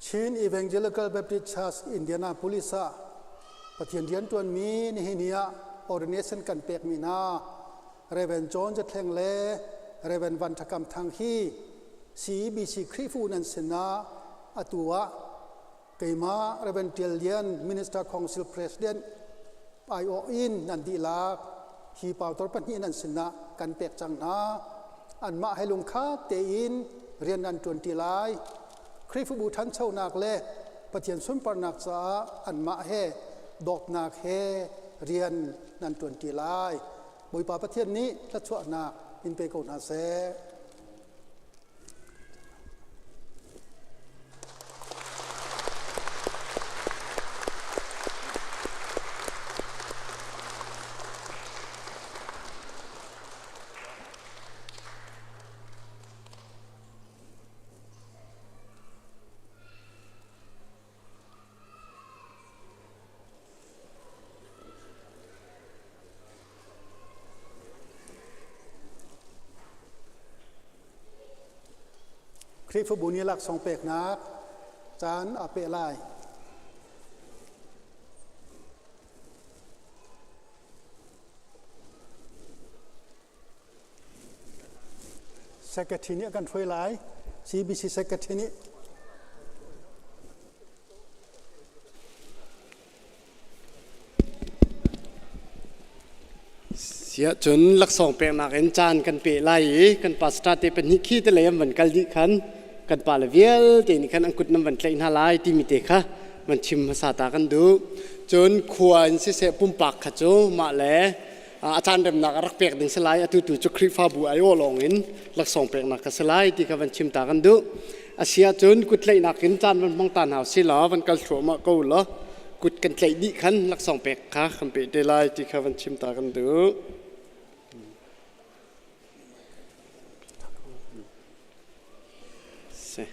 Chin Evangelical Baptist Church Indianapolis ah Pathian rianṭuanmi nihin ni ah ordination kan pekmi hna Reverend John Zathleng le Reverend Van Ṭha Kam Thang hi CEBC Khrihfu nan sinah atu ah Keimah Reverend Tial Lian Minister Council President aiawh in nan dihlak hi pautor pahnih nan sinah kan pek cang hna. Anmah he lungkhat tein rian nan ṭuanṭi lai. Khrihfabu ṭhanchonak le Pathian sunparnak caah anmah he dawtnak he rian nan ṭuanṭi lai. Bawipa Pathian nih thluachuahnak in pe ko hna seh. Khrihfabu nih laksawng peknak caan a peh lai. Secretary nih a kan hruai lai. CBC Secretary nih. Siah cun laksawng peknak in caan kan pe lai i kan pastor te pahnih khi te lei an van kal dih khan kan pale vialte nih khan an kut nan van tlaih hna lai timi te kha van chim hmasa ta kan duh. Cun khua in siseh pumpak kha cu mah le a caan remnak a rak pek ding si lai atu tu cu Khrihfabu aiawh lawng in laksawng peknak ka si lai ti kha van chim ta kan duh. A si ahcun kut tlaihnak in caan van hmang ta hna si law van kal thluahmah ko law kut kan tlaih dih khan laksawng pek kha kan pe te lai ti kha van chim ta kan duh. Si.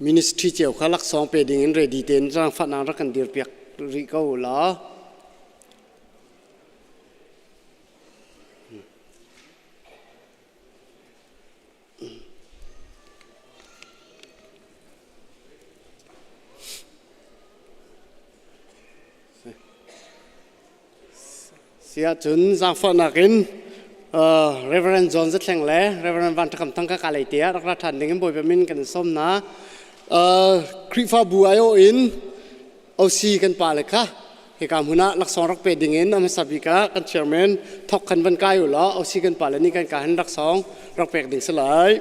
Ministry cio kha laksawng pe ding in ready tein zaangfahnak rak kan dirpiak rih ko law. Si ahcun zaangfahnak in Reverend John Zathleng le Reverend Van Ṭha Kam Thang kha ka lei te ah rak ra ṭhan ding in Bawipa min kan in sawm hna. Khrihfabu aiawh in OC kan pa le kha hika hmun ah laksawng rak pe ding in a hmasa bik ah kan chairman thok khan van kai u law OC kan pa le nih kan ka han laksawng rak pek ding si lai.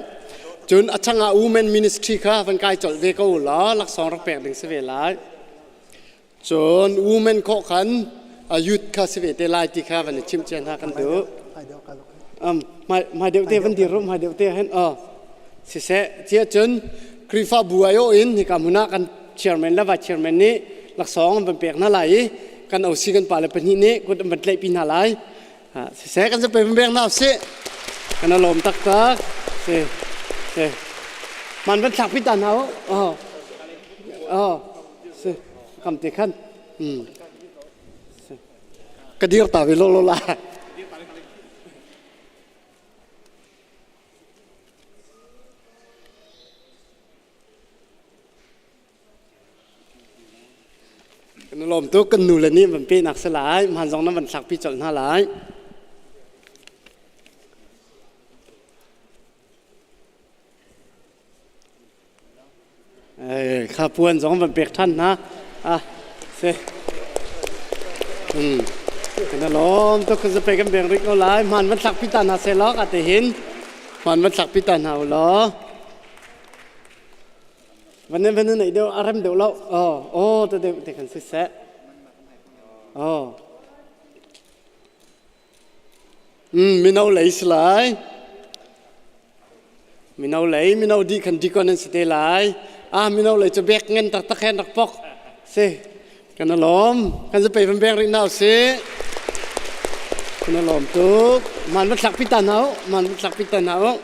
Cun a chang ah Women Ministry kha van kai colh ve ko u law laksawng rak pek ding si ve lai. Cun women khawh khan youth kha si ve te lai ti kha van i chimh cia hna kan duh. Hmai deuh te van dir hmai deuh te hin siseh cia cun Khrihfabu aiawh in hika hmun ah kan chairman le vice chairman nih laksawng an van pek hna lai i kan OC kan pa le pahnih nih kut an van tlaihpi hna lai. Siseh kan zapi van pek hna usih. Kan alawm taktak. Si. Si. Man van thlak pi ta hna u. Oh. Oh. Si kam te khan. Ka dir ta ve lo lo la. Kan lawm tuk kan nu le nih van pe nak si lai hman zong na van thlak pi colh hna lai. Kha puan zong van pek ṭhan hna. Ah, si. Kan lawm tuk kan pe kan beng rih ko lai. Hman van thlak pi ta hna seh law ka te hin. Hman van thlak pi ta hna u law. Van van nei deuh a rem deuh lo. Oh, oh, te deuh te kan si seh. Oh. Mino lei si lai. Mino lei, mino di kan dikon an si te lai. Ah, mino lei cu bek ngen taktak hen rak pok. Si, kan alawm. Kan zapei van beng rih nau si. Kan alawm tuk. Man van thlak pi ta nau. Man van thlak pi ta nau.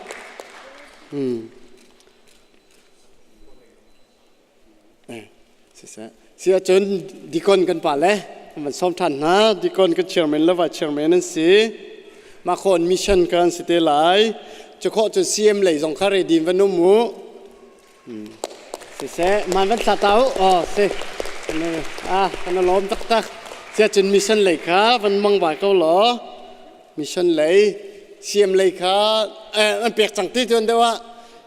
Siseh. Si ahcun dikon kan pa le van sawm ṭhan hna. Dikon kan chairman le vice chairman an si. Mah khon mission kan si te lai. Cu khawh cun CM lei zong kha ready van um u. Siseh, man van thla ta u. Oh, si. Ah, kan lawm taktak. Si ahcun mission lei kha van mang vai ko law. Mission lei, CM lei kha an pek cang ti tuan deuh ah.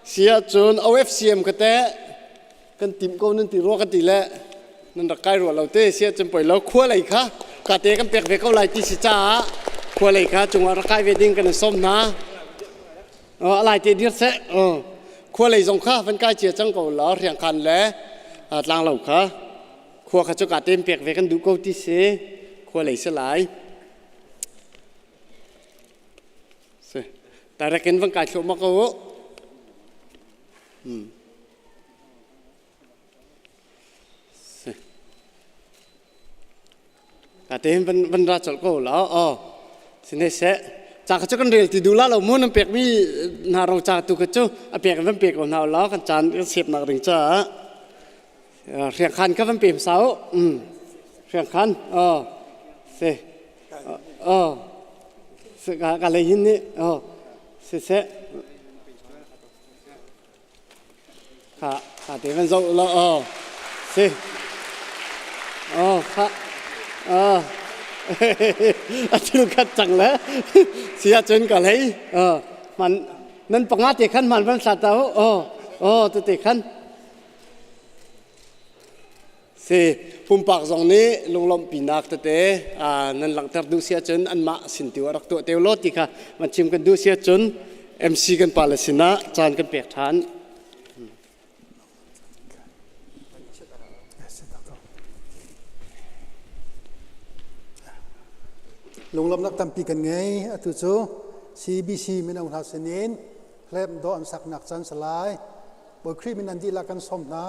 Si ahcun OFCM ka teh kan tim ko nan ti rua kan ti le nan rak kai rua lo te si ahcun poi lo khua lei kha ka te kan pek ve ko lai ti si caah khua lei kha cungah rak kai ve ding kan in sawm hna. A lai te dir seh. Khua lei zong kha van kai cia cang ko la riang khan le tlang lo kha khua kha cu ka te pek ve kan duh ko ti si khua lei si lai. Si. Direct in van kai thluahmah ko u. Si. Ka te van van ra colh ko la. Oh. Sine seh. Ca kha cu kan rel ti duh la lo mu nan pek mi hna ro ca tu kha cu a pek in van pe ko hna la kan caan kan sep nak ding caah hriang khan kha van pe hmasa u. Hriang khan. Oh. Si. Oh. Si ka ka lei hin nih. Oh. Si seh. Kha kha te van zoh law oh. Si. Oh kha. Oh. A thil khat cang le. Si ahcun ka lei. Oh. Man nan panga te khan man van hlat au. Oh. Oh te te khan. Si pumpak zong nih lunglawmhpinak tete nan langhter duh si ahcun anmah sin tu ah rak tuah te law ti kha van chim kan duh si ahcun MC kan pale sinah caan kan pek ṭhan. Lunglawmhnak tampi kan ngei. Atu cu CBC mino hna sinin hlep dawh an saknak caan salai. Bawi Khrih min an dihlak kan sawm hna.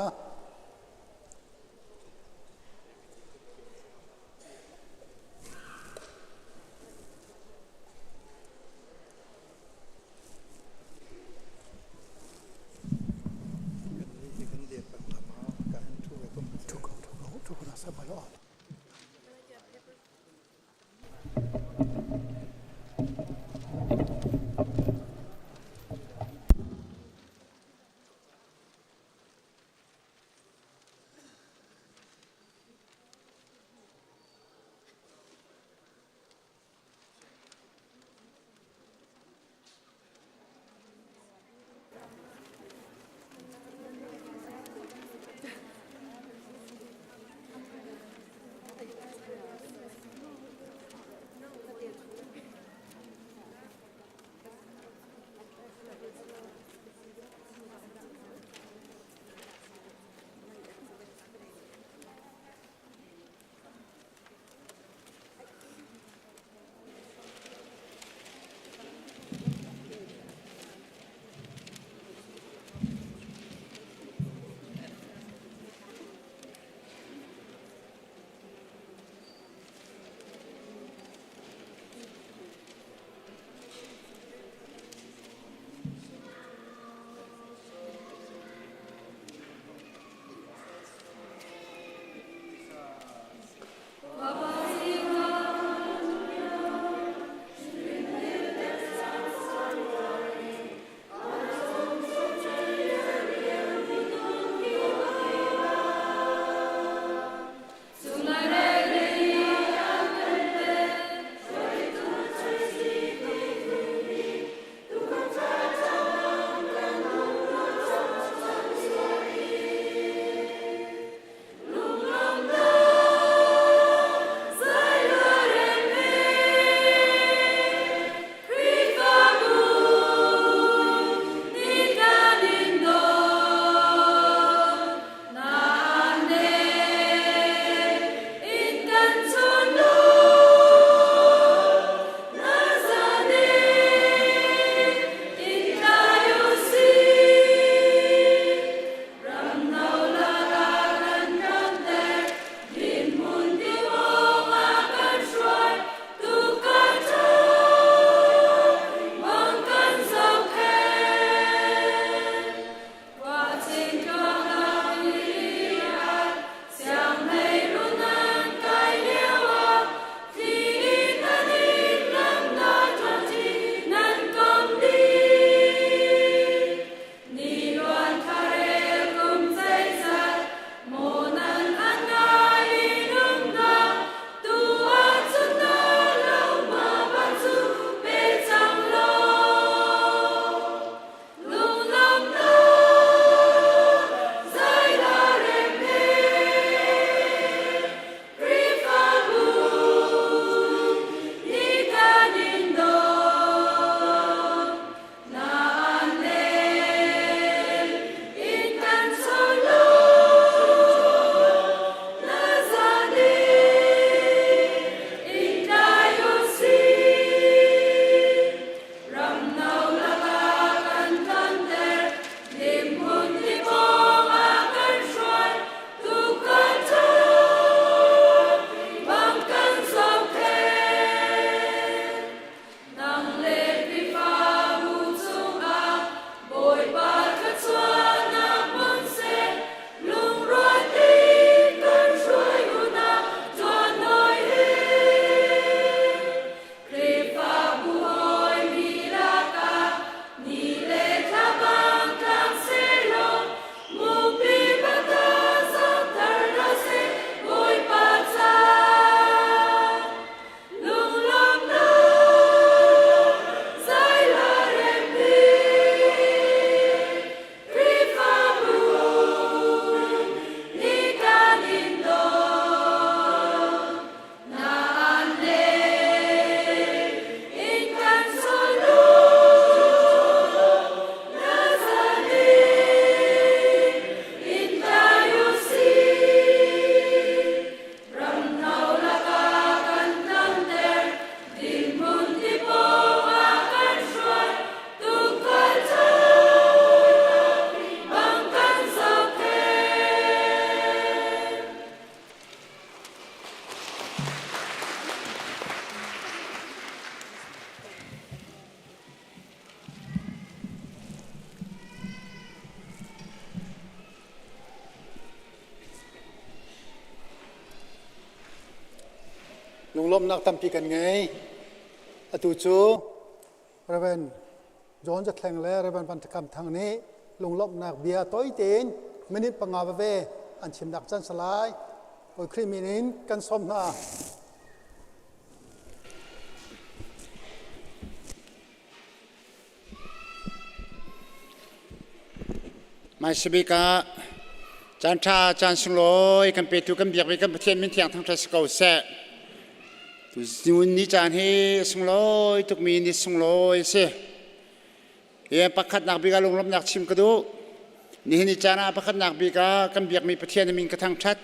Lunglawmhnak tampi kan ngei. Atu cu Reverend John Zathleng le Reverend Van Thakam Thang nih lunglawmhnak bia toi tein minute panga veve an chimnak can salai. Bawi Khrih min in kan sawm hna. Hmaisabik ah caan ṭha caan sunglawi kan petu kan biakmi kan Pathian min thiang thangṭhat si ko seh. Tuzun ni caan hi sunglawi tukmi ni sunglawi a si. Hi pakhatnak bik ah lunglawmhnak chim ka duh. Nihin ni caan ah pakhatnak bik ah kan biakmi Pathian min ka thangṭhat.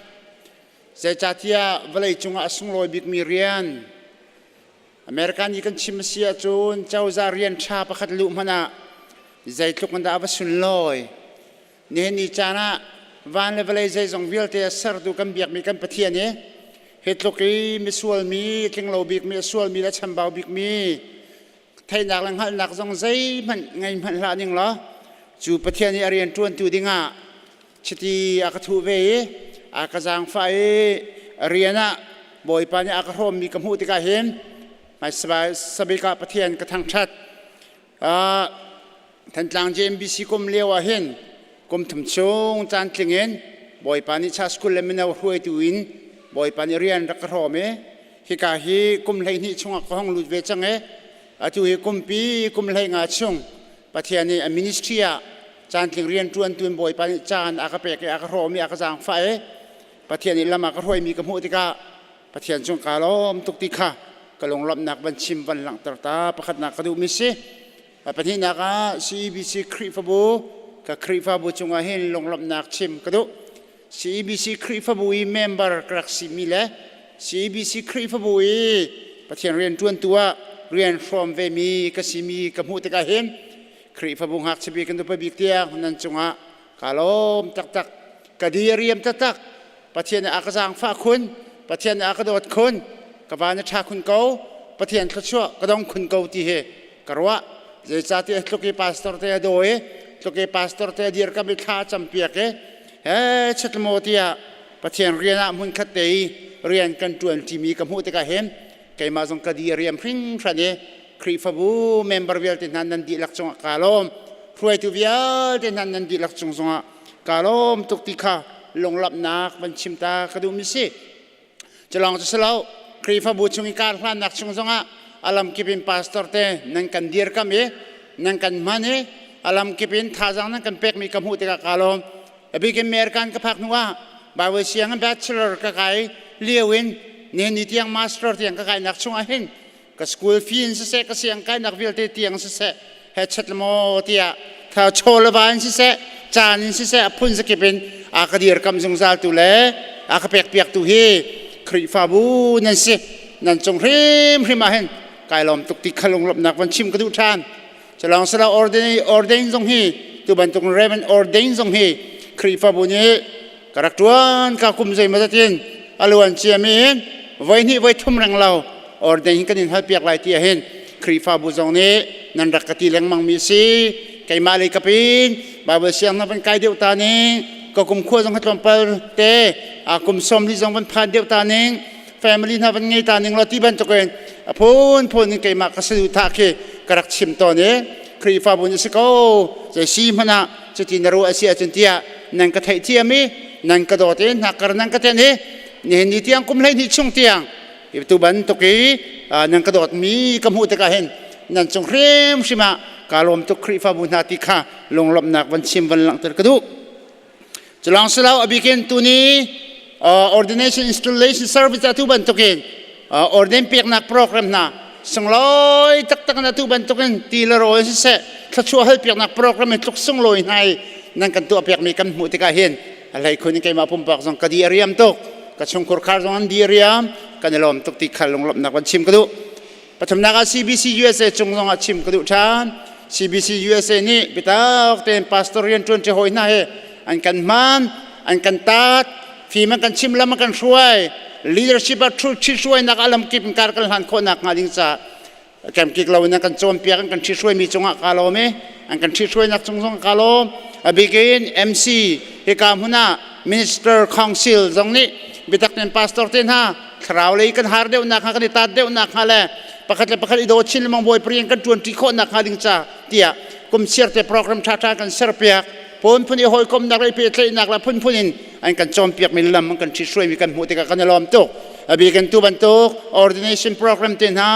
Zeicahtiah vawlei cungah a sunglawi bikmi rian America nih kan chim a si ahcun cozah rian ṭha pakhat luh hmanh ah zeitluk in dah a va sunlawi. Nihin ni caan ah van le vawlei zeizong vialte a sertu kan biakmi kan Pathian i hi tluk i misual mi, tlinglo bikmi, a sualmi le a chambau bikmi theihnak le hngalhnak zong zeihmanh ngei hmanh hlah ning law cu Pathian i a rian ṭuantu dingah chiti a ka thuh ve i a ka zaangfah i rian ah Bawipa nih a ka hrawmmi ka hmuh tikah hin sabik ah Pathian ka thangṭhat. Thantlang JMBC kum lio ah hin kum thum chung caan tling in Bawipa nih cha school le mino hruaitu in Bawipa nih rian rak ka hrawm i hika hi kum 12 chungah ka hong lut ve cang i atu hi kumpi kum 15 chung Pathian nih a ministry ah caantling rianṭuantu in Bawipa nih caan a ka pek i a ka hrawm i a ka zaangfah i Pathian nih lam a ka hruaimi ka hmuh tikah Pathian cung kaa lawm tuk ti kha ka lunglawmhnak van chim van langhter ta pakhatnak ka duhmi si. Pahnihnak ah CEBC Khrihfabu ka Khrihfabu cungah hin lunglawmhnak chim ka duh. CEBC Khrihfabu i member ka rak simi le CEBC Khrihfabu i Pathian rianṭuantu ah rian hrawm vemi ka simi ka hmuh tikah hin Khrihfabu ngakchia bik kan upa bik tiang nan cungah kaa lawm taktak ka diriam taktak Pathian nih a ka zaangfah khun Pathian nih a ka dawt khun ka van a ṭha khun ko Pathian thluachuah ka dong khun ko ti hi ka ruah zeicahtiah tluk i pastor te a daw i tluk i pastor te a dirkam i thla a campiak i he chetmaw tiah Pathian rian ah hmunkhat te i rian kan ṭuan ṭimi ka hmuh tikah hin keimah zong ka di riam hringhran i Khrihfabu member vialte hna nan dihlak cungah kaa lawm hruaitu vialte hna nan dihlak cung zongah kaa lawm tuk ti kha lunglawmhnak van chim ta ka duhmi si. Culawng cu si lo, Khrihfabu chung i kar hlannak chung zongah a lamkip in pastor te nan kan dirkam i nan kan hman i a lamkip in thazaang nan kan pekmi ka hmuh tikah kaa lawm. A bik in American ka phak hnu ah Bible sianginn bachelor ka kai lio in nihin ni tiang master tiang ka kainak chungah hin ka school fee in siseh ka siang kainak vialte tiang siseh he chat maw tiah tha chaw le va in siseh caan in siseh a phun zakip in a ka dirkam zungzal tu le a ka pek piak tu hi Khrihfabu nan si nan cung hrim hrim ah hin kai lawm tuk ti khalung lawmhnak van chim ka duh ṭhan Culawng sila ordain ordain zong hi tu bantuk Reverend ordain zong hi Khrihfabu nih ka rak ṭuan ka kum zeimaw zatin a luan ciami in voi hnih voi thum reng lo ordain hin kan in halpiak lai ti ahhin Khrihfabu zong nih nan rak ka ti lengmang mi si keimah lei kapin Bible siang na van kai deuh ta ning ka kum khua zong tlawmpal te a kum som li zong van phan deuh ta ning family hna van ngei ta ning law ti bantukin a phun phun in keimah ka saduhthah khi ka rak chim tawn i Khrihfabu nih si ko zei si hmanh ah cuti na ruah a si ahcun tiah nan ka theihthiam i nan ka dawt i hnakkar nan ka tenh i nihin ni tiang kum 12 chung tiang tu bantuk i nan ka dawtmi ka hmuh tikah hin nan cung hrimhrim ah kaa lawm tuk Khrihfabu hna ti kha lunglawmhnak van chim van langhter ka duh. Culawng silo a bikin tuni ordination installation service atu bantukin ordain peknak program hna sunglawi taktak na tu bantukin ti le rawl siseh thluachuah hal piaknak program in tluk sunglawi hna i nan kan tuah piakmi kan hmuh tikah hin a hlei khun in keimah pumpak zong ka di a riam tuk ka chungkhur khar zong an di a riam kan i lawm tuk ti khal lunglawmhnak van chim ka duh Pathumnak ah CBC USA cung zongah chim ka duh ṭhan. CBC USA nih biatak tein pastor rian ṭuan ṭi hawi hna he an kan hman, an kan tat, fim an kan chim lam an kan hruai, leadership ah ṭhihruainak a lamkip in kar kan hlan khawhnak hnga ding caah kemkik lo in an kan cawnpiak an kan ṭhihruaimi cungah kaa lawm i an kan ṭhihruainak cung zong kaa lawm. A bik in MC hika hmun ah Minister Council zong nih biatak tein pastor te hna Thlarau lei kan har deuh nak hnga, kan i tat deuh nak hnga le pakhat le pakhat i daw chin lengmang Bawipa rian kan ṭuan ṭi khawh nak hnga ding ca tiah kum chiar te program ṭhaṭha kan ser piak. Phunphun i hawikomnak le i pehtlaihnak le phunphun in an kan cawnpiakmi lam an kan ṭhithruaimi kan hmuh tikah kan i lawm tuk. A bik in tu bantuk ordination program te hna,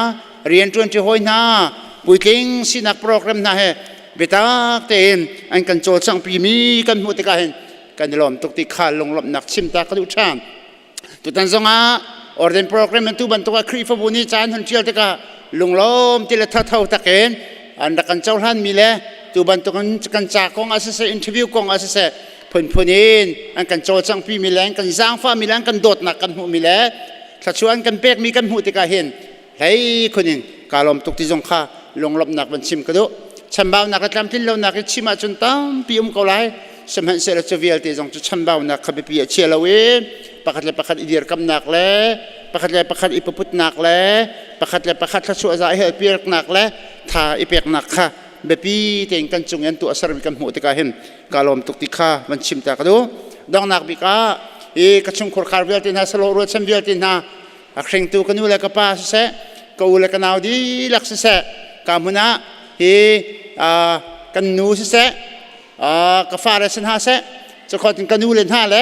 rianṭuan ṭi hawi hna, puitling sinak program hna he biatak tein an kan cawlcanghpimi kan hmuh tikah hin kan i lawm tuk ti kha lunglawmhnak chim ta ka duh ṭhan. Tutan zongah ordin program tu bantuk ah Khrihfabu nih caan hun ṭial tikah lunglawm ti le thatho takin an rak kan cohlan mi le tu bantukin kan ca kong ah siseh, interview kong ah siseh, phunphun in an kan cawlcanghpi mi le an kan zaangfah mi le an kan dawtnak kan hmuh mi le thluachuah an kan pek mi kan hmuh tikah hin hlei khun in kaa lawm tuk ti zong kha lunglawmhnak van chim ka duh. Chambaunak le tlamtlin lonak i chim ahcun tampi um ko lai, sihmanhsehlaw cu vialte zong cu chambaunak kha biapi ah chia lo i pakhat le pakhat i dirkamnak le pakhat le pakhat i puputnak le pakhat le pakhat thluachuah za i helpiaknak le tha i peknak kha biapi tein kan cung i an tuah sermi kan hmuh tikah hin kaa lawm tuk ti kha van chim ta ka duh. Donghnak bik ah i ka chungkhur khar vialte hna, salo rualchan vialte hna, a hringtu ka nu le ka pa siseh, ka u le ka nau dihlak siseh, ka hmun ah hi kan nu siseh, ka fale si hna seh, cakho ka nu le hna le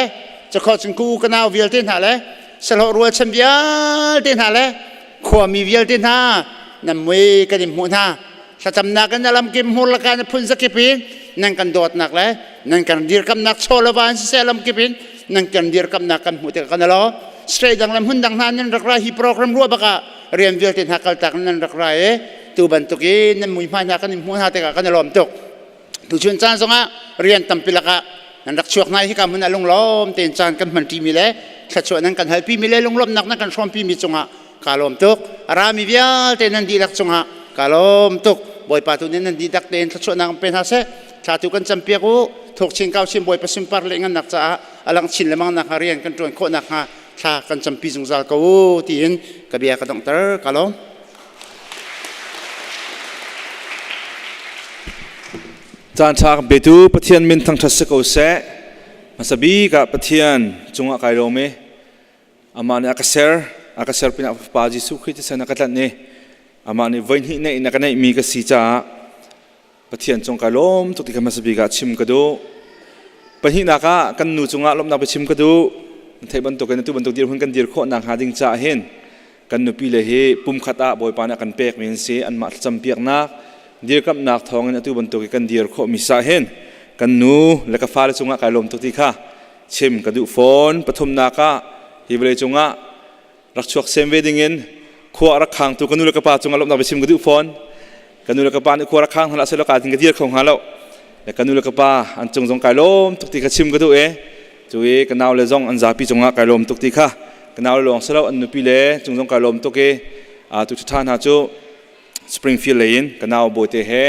cakho cun ka u ka nau vialte hna le sahlawh rualchan vialte hna le khuami vialte hna nan mui kan in hmuh hna. Thlacamnak in alam kim hmur laka na phun zakip in nan kan dawtnak le nan kan dirkamnak chaw le van siseh lam kip in nan kan dirkamnak kan hmuh tikah kan alo straight dang le hmun dang hna nan rak ra hi program ruah bakah rian vialte hna kaltak nan rak ra i tu bantuk in nan mui hmai hna kan in hmuh hna tikah kan i lawm tuk. Tuchun caan zongah rian tampi lakah nan rak chuak hna i hika hmun ah lunglawm tein caan kan hmanṭi mi le thluachuah nan kan halpi mi le lunglawmhnak nan kan hrawmpi mi cungah kaa lawm tuk. A rami vialte nan dihlak cungah kaa lawm tuk. Bawipa tu nih nan dihlak tein thluachuahnak in pe hna seh. Thla tu kan campiak u. Thuk chin kau chin Bawipa sunpar le ngannak caah a lang chin lemang nakhnga rian kan ṭuan khawh nakhnga thla kan campi zungzal ko u tiin ka bia ka donghter. Kaa lawm. Caan ṭha kan petu Pathian min thangṭhat si ko seh. Hmasa bik ah Pathian cungah kai lawm i amah nih a ka ser, a ka ser pinah Fapa Jesuh Khrih thisen a ka tlanh i amah nih voihnih neih in a ka neihmi ka si caah Pathian cung kai lawm tuk ti kha hmasa bik ah chim ka duh. Pahnihnak ah kan nu cungah lawmhnak biachim ka duh. Theih bantukin atu bantuk dirhmun kan dir khawh nakhnga ding caah hin kan nupi le hi pumkhat ah Bawipa nih a kan pekmi an si. Anmah thlacampiaknak, dirkamhnak thawngin atu bantuk i kan dir khawhmi sah hin kan nu le ka fale cungah kai lawm tuk ti kha chim ka duh fawn. Pathumnak ah hi vawlei cungah rak chuak sem ve dingin khua a rak khangtu ka nu le ka pa cungah lawmhnak biachim ka duh fawn. Ka nu le ka pa nih khua rak khang hna seh law ka tin ka dir kho hnga lo. Le ka nu le ka pa an cung zong kai lawm tuk ti kha chim ka duh i cu i ka nau le zong an zapi cungah kai lawm tuk ti kha ka nau le lawng si lo an nupi le cung zong kai lawm tuk i tu ṭha hna cu Springfield lei in ka nau bawite he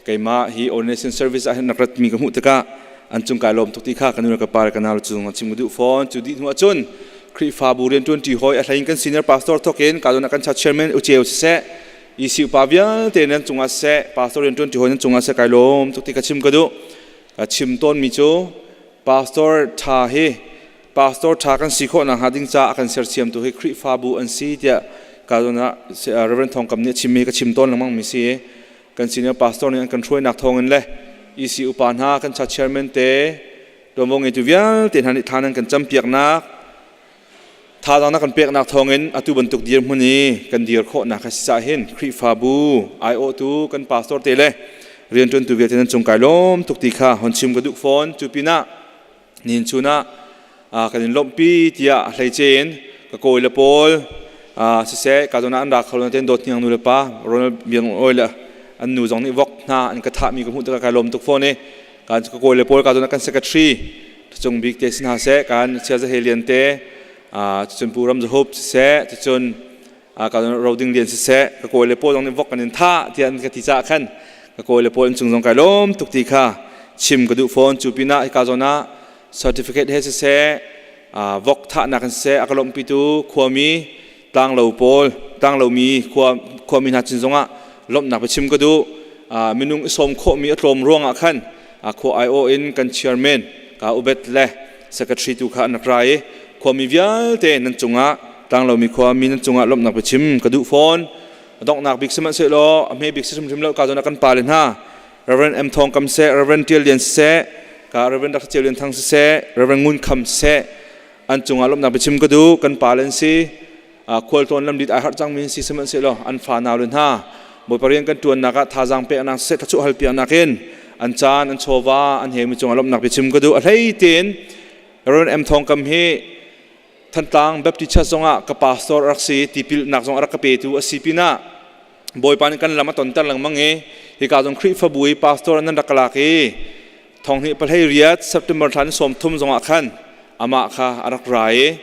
keimah hi ordination service ah hin rak ratmi ka hmuh tikah an cung kai lawm tuk ti kha ka nu le ka pa le ka nau le cung chim ka duh fawn. Cu dih hnu ahcun Khrihfabu rianṭuanṭi hawi a hlein kan senior pastor thawkin ka zawn ah kan church chairman Uceu siseh, EC upa vialte nan cungah siseh, pastor rianṭuanṭi hawi nan cungah siseh kai lawm tuk ti ka chim ka duh. Ka chim tawnmi cu pastor ṭha hi pastor ṭha kan si khawh nakhnga ding caah a kan sersiamtu hi Khrihfabu an si tiah ka zawn ah Reverend Thawng Kam nih a chimmi ka chim tawn lengmang mi si. Kan senior pastor nih an kan hruainak thawngin le EC upa hna kan church chairman te tuanvo ngeitu vialte hna nih thla nan kan campiaknak, thazaang na kan peknak thawngin atu bantuk dirhmun i kan dir khawhnak a si caah hin Khrihfabu aiawhtu kan pastor te le rianṭuantu vialte nan cung kai lawm tuk ti kha hon chim ka duh fawn. Cu pinah nihin chun ah kan in lawmhpi tiah a hleice in ka kawi le pawl siseh ka zawn ah an ra kho lo nain dawt hniang nu le pa Ronald Biang Oi le an nu zong nih vok hna an ka thahmi ka hmuh tikah kai lawm tuk fawn i kan ka kawi le pawl ka zawn ah kan secretary Cung bik te si hna seh, kan Chia Za He Lian te, cucun Pu Ram Za Hup siseh, cucun kan Roding Lian siseh, ka kawi le pawl zong nih vok kan in thah tiah an ka ti caah khan ka kawi le pawl an cung zong kai lawm tuk ti kha chim ka duh fawn. Cu pinah hika zawn ah certificate he siseh, vok thahnak in siseh a ka lawmhpitu khuami tlanglo pawl, tlanglomi khuami hna cin zongah lawmhnak biachim ka duh. Minung i sawm khawhmi a tlawm ruangah khan khua aiawh in kan chairman ka ubet le secretary tu kha an rak ra i khuami vialte nan cungah Tlanglomi khua mi nan cungah lawmhnak biachim ka duh fawn. A donghnak bik sihmanhsehlaw a hme bik si hrimhrim lo ka zawn ah kan pale hna Reverend M Thawng Kam seh, Reverend Tial Lian siseh, ka Reverend Dr. Ceu Lian Thang siseh, Reverend Ngun Kham siseh, an cungah lawmhnak biachim ka duh. Kan pale an si. Khualtlawn lamlit ai harh cangmi an si sihmanhsehlaw an fa nau le hna Bawipa rian kan ṭuannak ah thazaang peknak siseh, thlachuah hal piaknak in an caan, an chawva, an hemi cungah lawmhnak biachim ka duh. A hlei tein Reverend M Thawng Kam hi Thantlang Baptist Church zongah ka pastor a rak si, tipilnak zong a rak ka petu a si pinah Bawipa nih kan lam a tonter lengmang i hika zong Khrihfabu i pastor nan rak ka lak i thonghnih pahlei riat September thla ni 30 zongah khan amah kha a rak ra i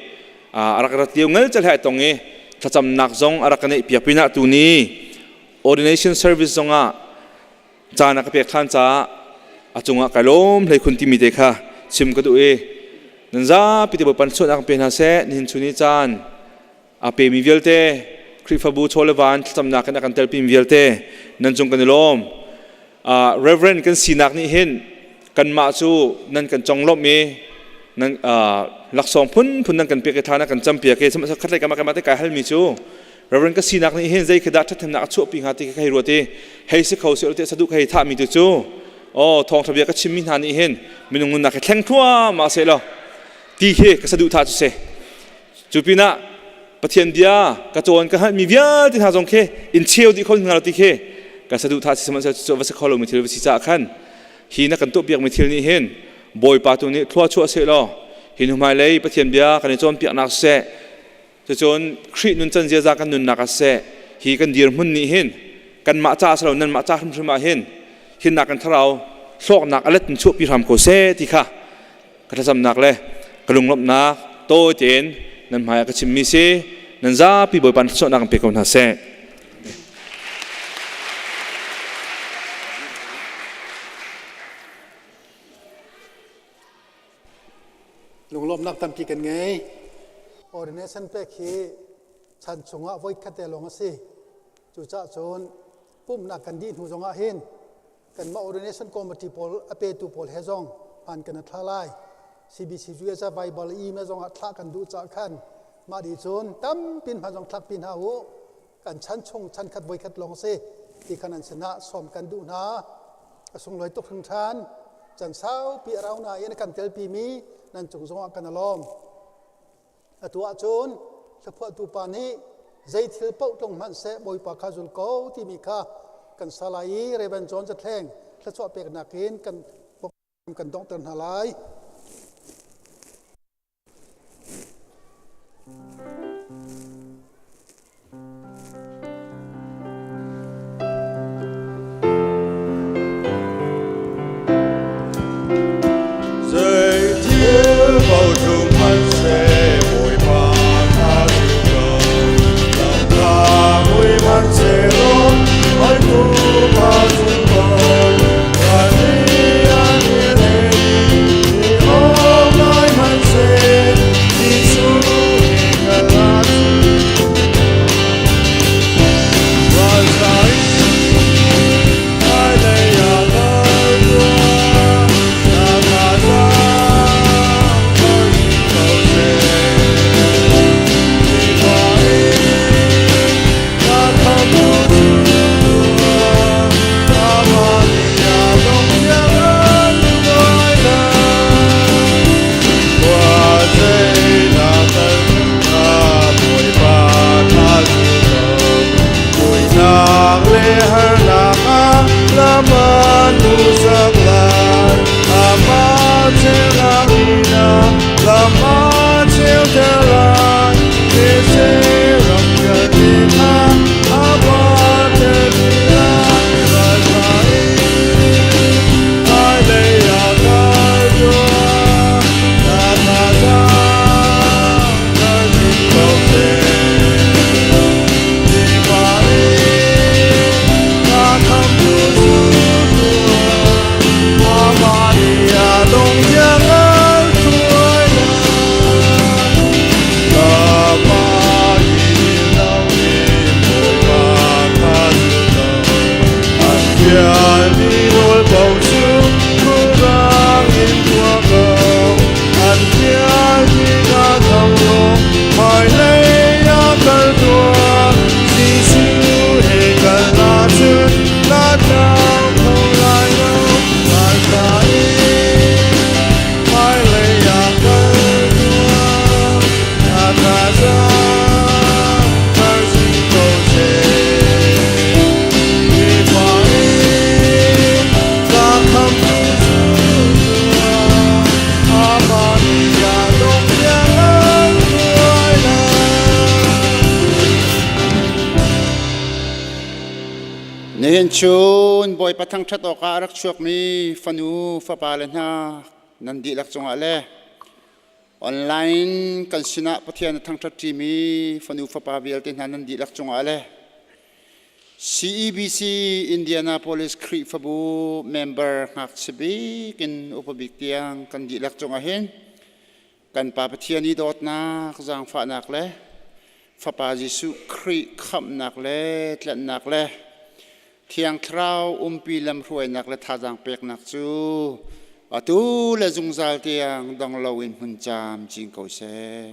a rak rat lio ngal cal he tong i thlacamnak zong a rak ka neih piak pinah tuni ordination service zongah caan a ka pek ṭhan caah a cungah kai lawm hlei khun timi te kha chim ka duh i nan zapi te Bawipa suahnak pe hna seh. Nihin chun i caan a pemi vialte, Khrihfabu chaw le van thlacamnak in a kan telpimi vialte nan cung kan i lawm. Reverend kan sinak nih hin kanmah cu nan kan conglawmh i nan laksawng phunphun nan kan pek i thla na kan campiak i khatlei kamah kamah te kai halmi cu Reverend ka sinak nih hin zei khi dah ṭhathnemnak a chuahpi hnga ti kha hei ruat i hei si kho si te saduh ka hei thahmi tu cu aw thawngṭha bia ka chimmi hna nih hin minung nunnak hi thleng thluahmah seh law ti khi ka saduh thah cu si. Cu pinah Pathian bia ka cawn ka hngalhmi vialte hna zong khi in cheu dih kho hna lo ti khi ka saduh thah si. Sihmanhsehlaw cu va si kho lomi thil va si caah khan hi na kan tuahpiakmi thil nih hin Bawipa tu nih thlua chuah seh law hi hnu hmailei Pathian bia kan i cawnpiaknak siseh, cucun Khrih nuncan ziaza kan nunnak ah siseh, hi kan dirhmun nih hin kanmah ca si lo, nanmah ca hrimhrim ah hin hinnak kan thlarau hlawknak a let in chuahpi hram ko seh ti kha ka thlacamnak le ka lunglawmhnak tawi tein nan hmai ah ka chimmi si. Nan zapi Bawipa thluachuahnak kan pe ko hna seh. Lunglawmhnak tampi kan ngei. Ordination pek hi chan chungah voikhat te lawng a si. Cucaah cun pumhnak kan dih hnu zongah hin kanmah ordination committee pawl a petu pawl he zong hman kan thla lai. CBC USA Bible email zongah thlah kan duh caah khan mah dih cun tampin hman zong thlak pi hna u. Kan chan chung chan khat voikhat lawng si ti khan an sinah sawm kan duh hna. A sunglawi tuk hringhran. Can saupi a rau nain a kan telpi mi nan cung zongah kan alawm. Atu ahcun hlaphuahtu pa nih zei thil paoh tlung hmanh seh Bawipa kha zul ko timi kha kan sa lai i Reverend John Zathleng thluachuah peknak in kan kan donghter hna lai. Zeithil paoh tlung hmanhseh Bawipa kha zul ko. Lamkha mui hmanhsehlaw hmaitu kha zul ko. Kan i an i le i Nihin chun Bawipa thangṭhat awkah a rak chuakmi fanu fapale hna nan dihlak cungah le online kan sinah Pathian a thangṭhat ṭimi fanu fapa vialte hna nan dihlak cungah le CEBC Indianapolis Khrihfabu member ngakchia bik in upa bik tiang kan dihlak cungah hin kan Pa Pathian i dawtnak, zaangfahnak le Fapa Jesuh Khrih khamhnak le tlanhnak le Thiang Thlarau umpi lamhruainak le thazaang peknak cu atu le zungzal tiang dong loin hmun camcin ko seh.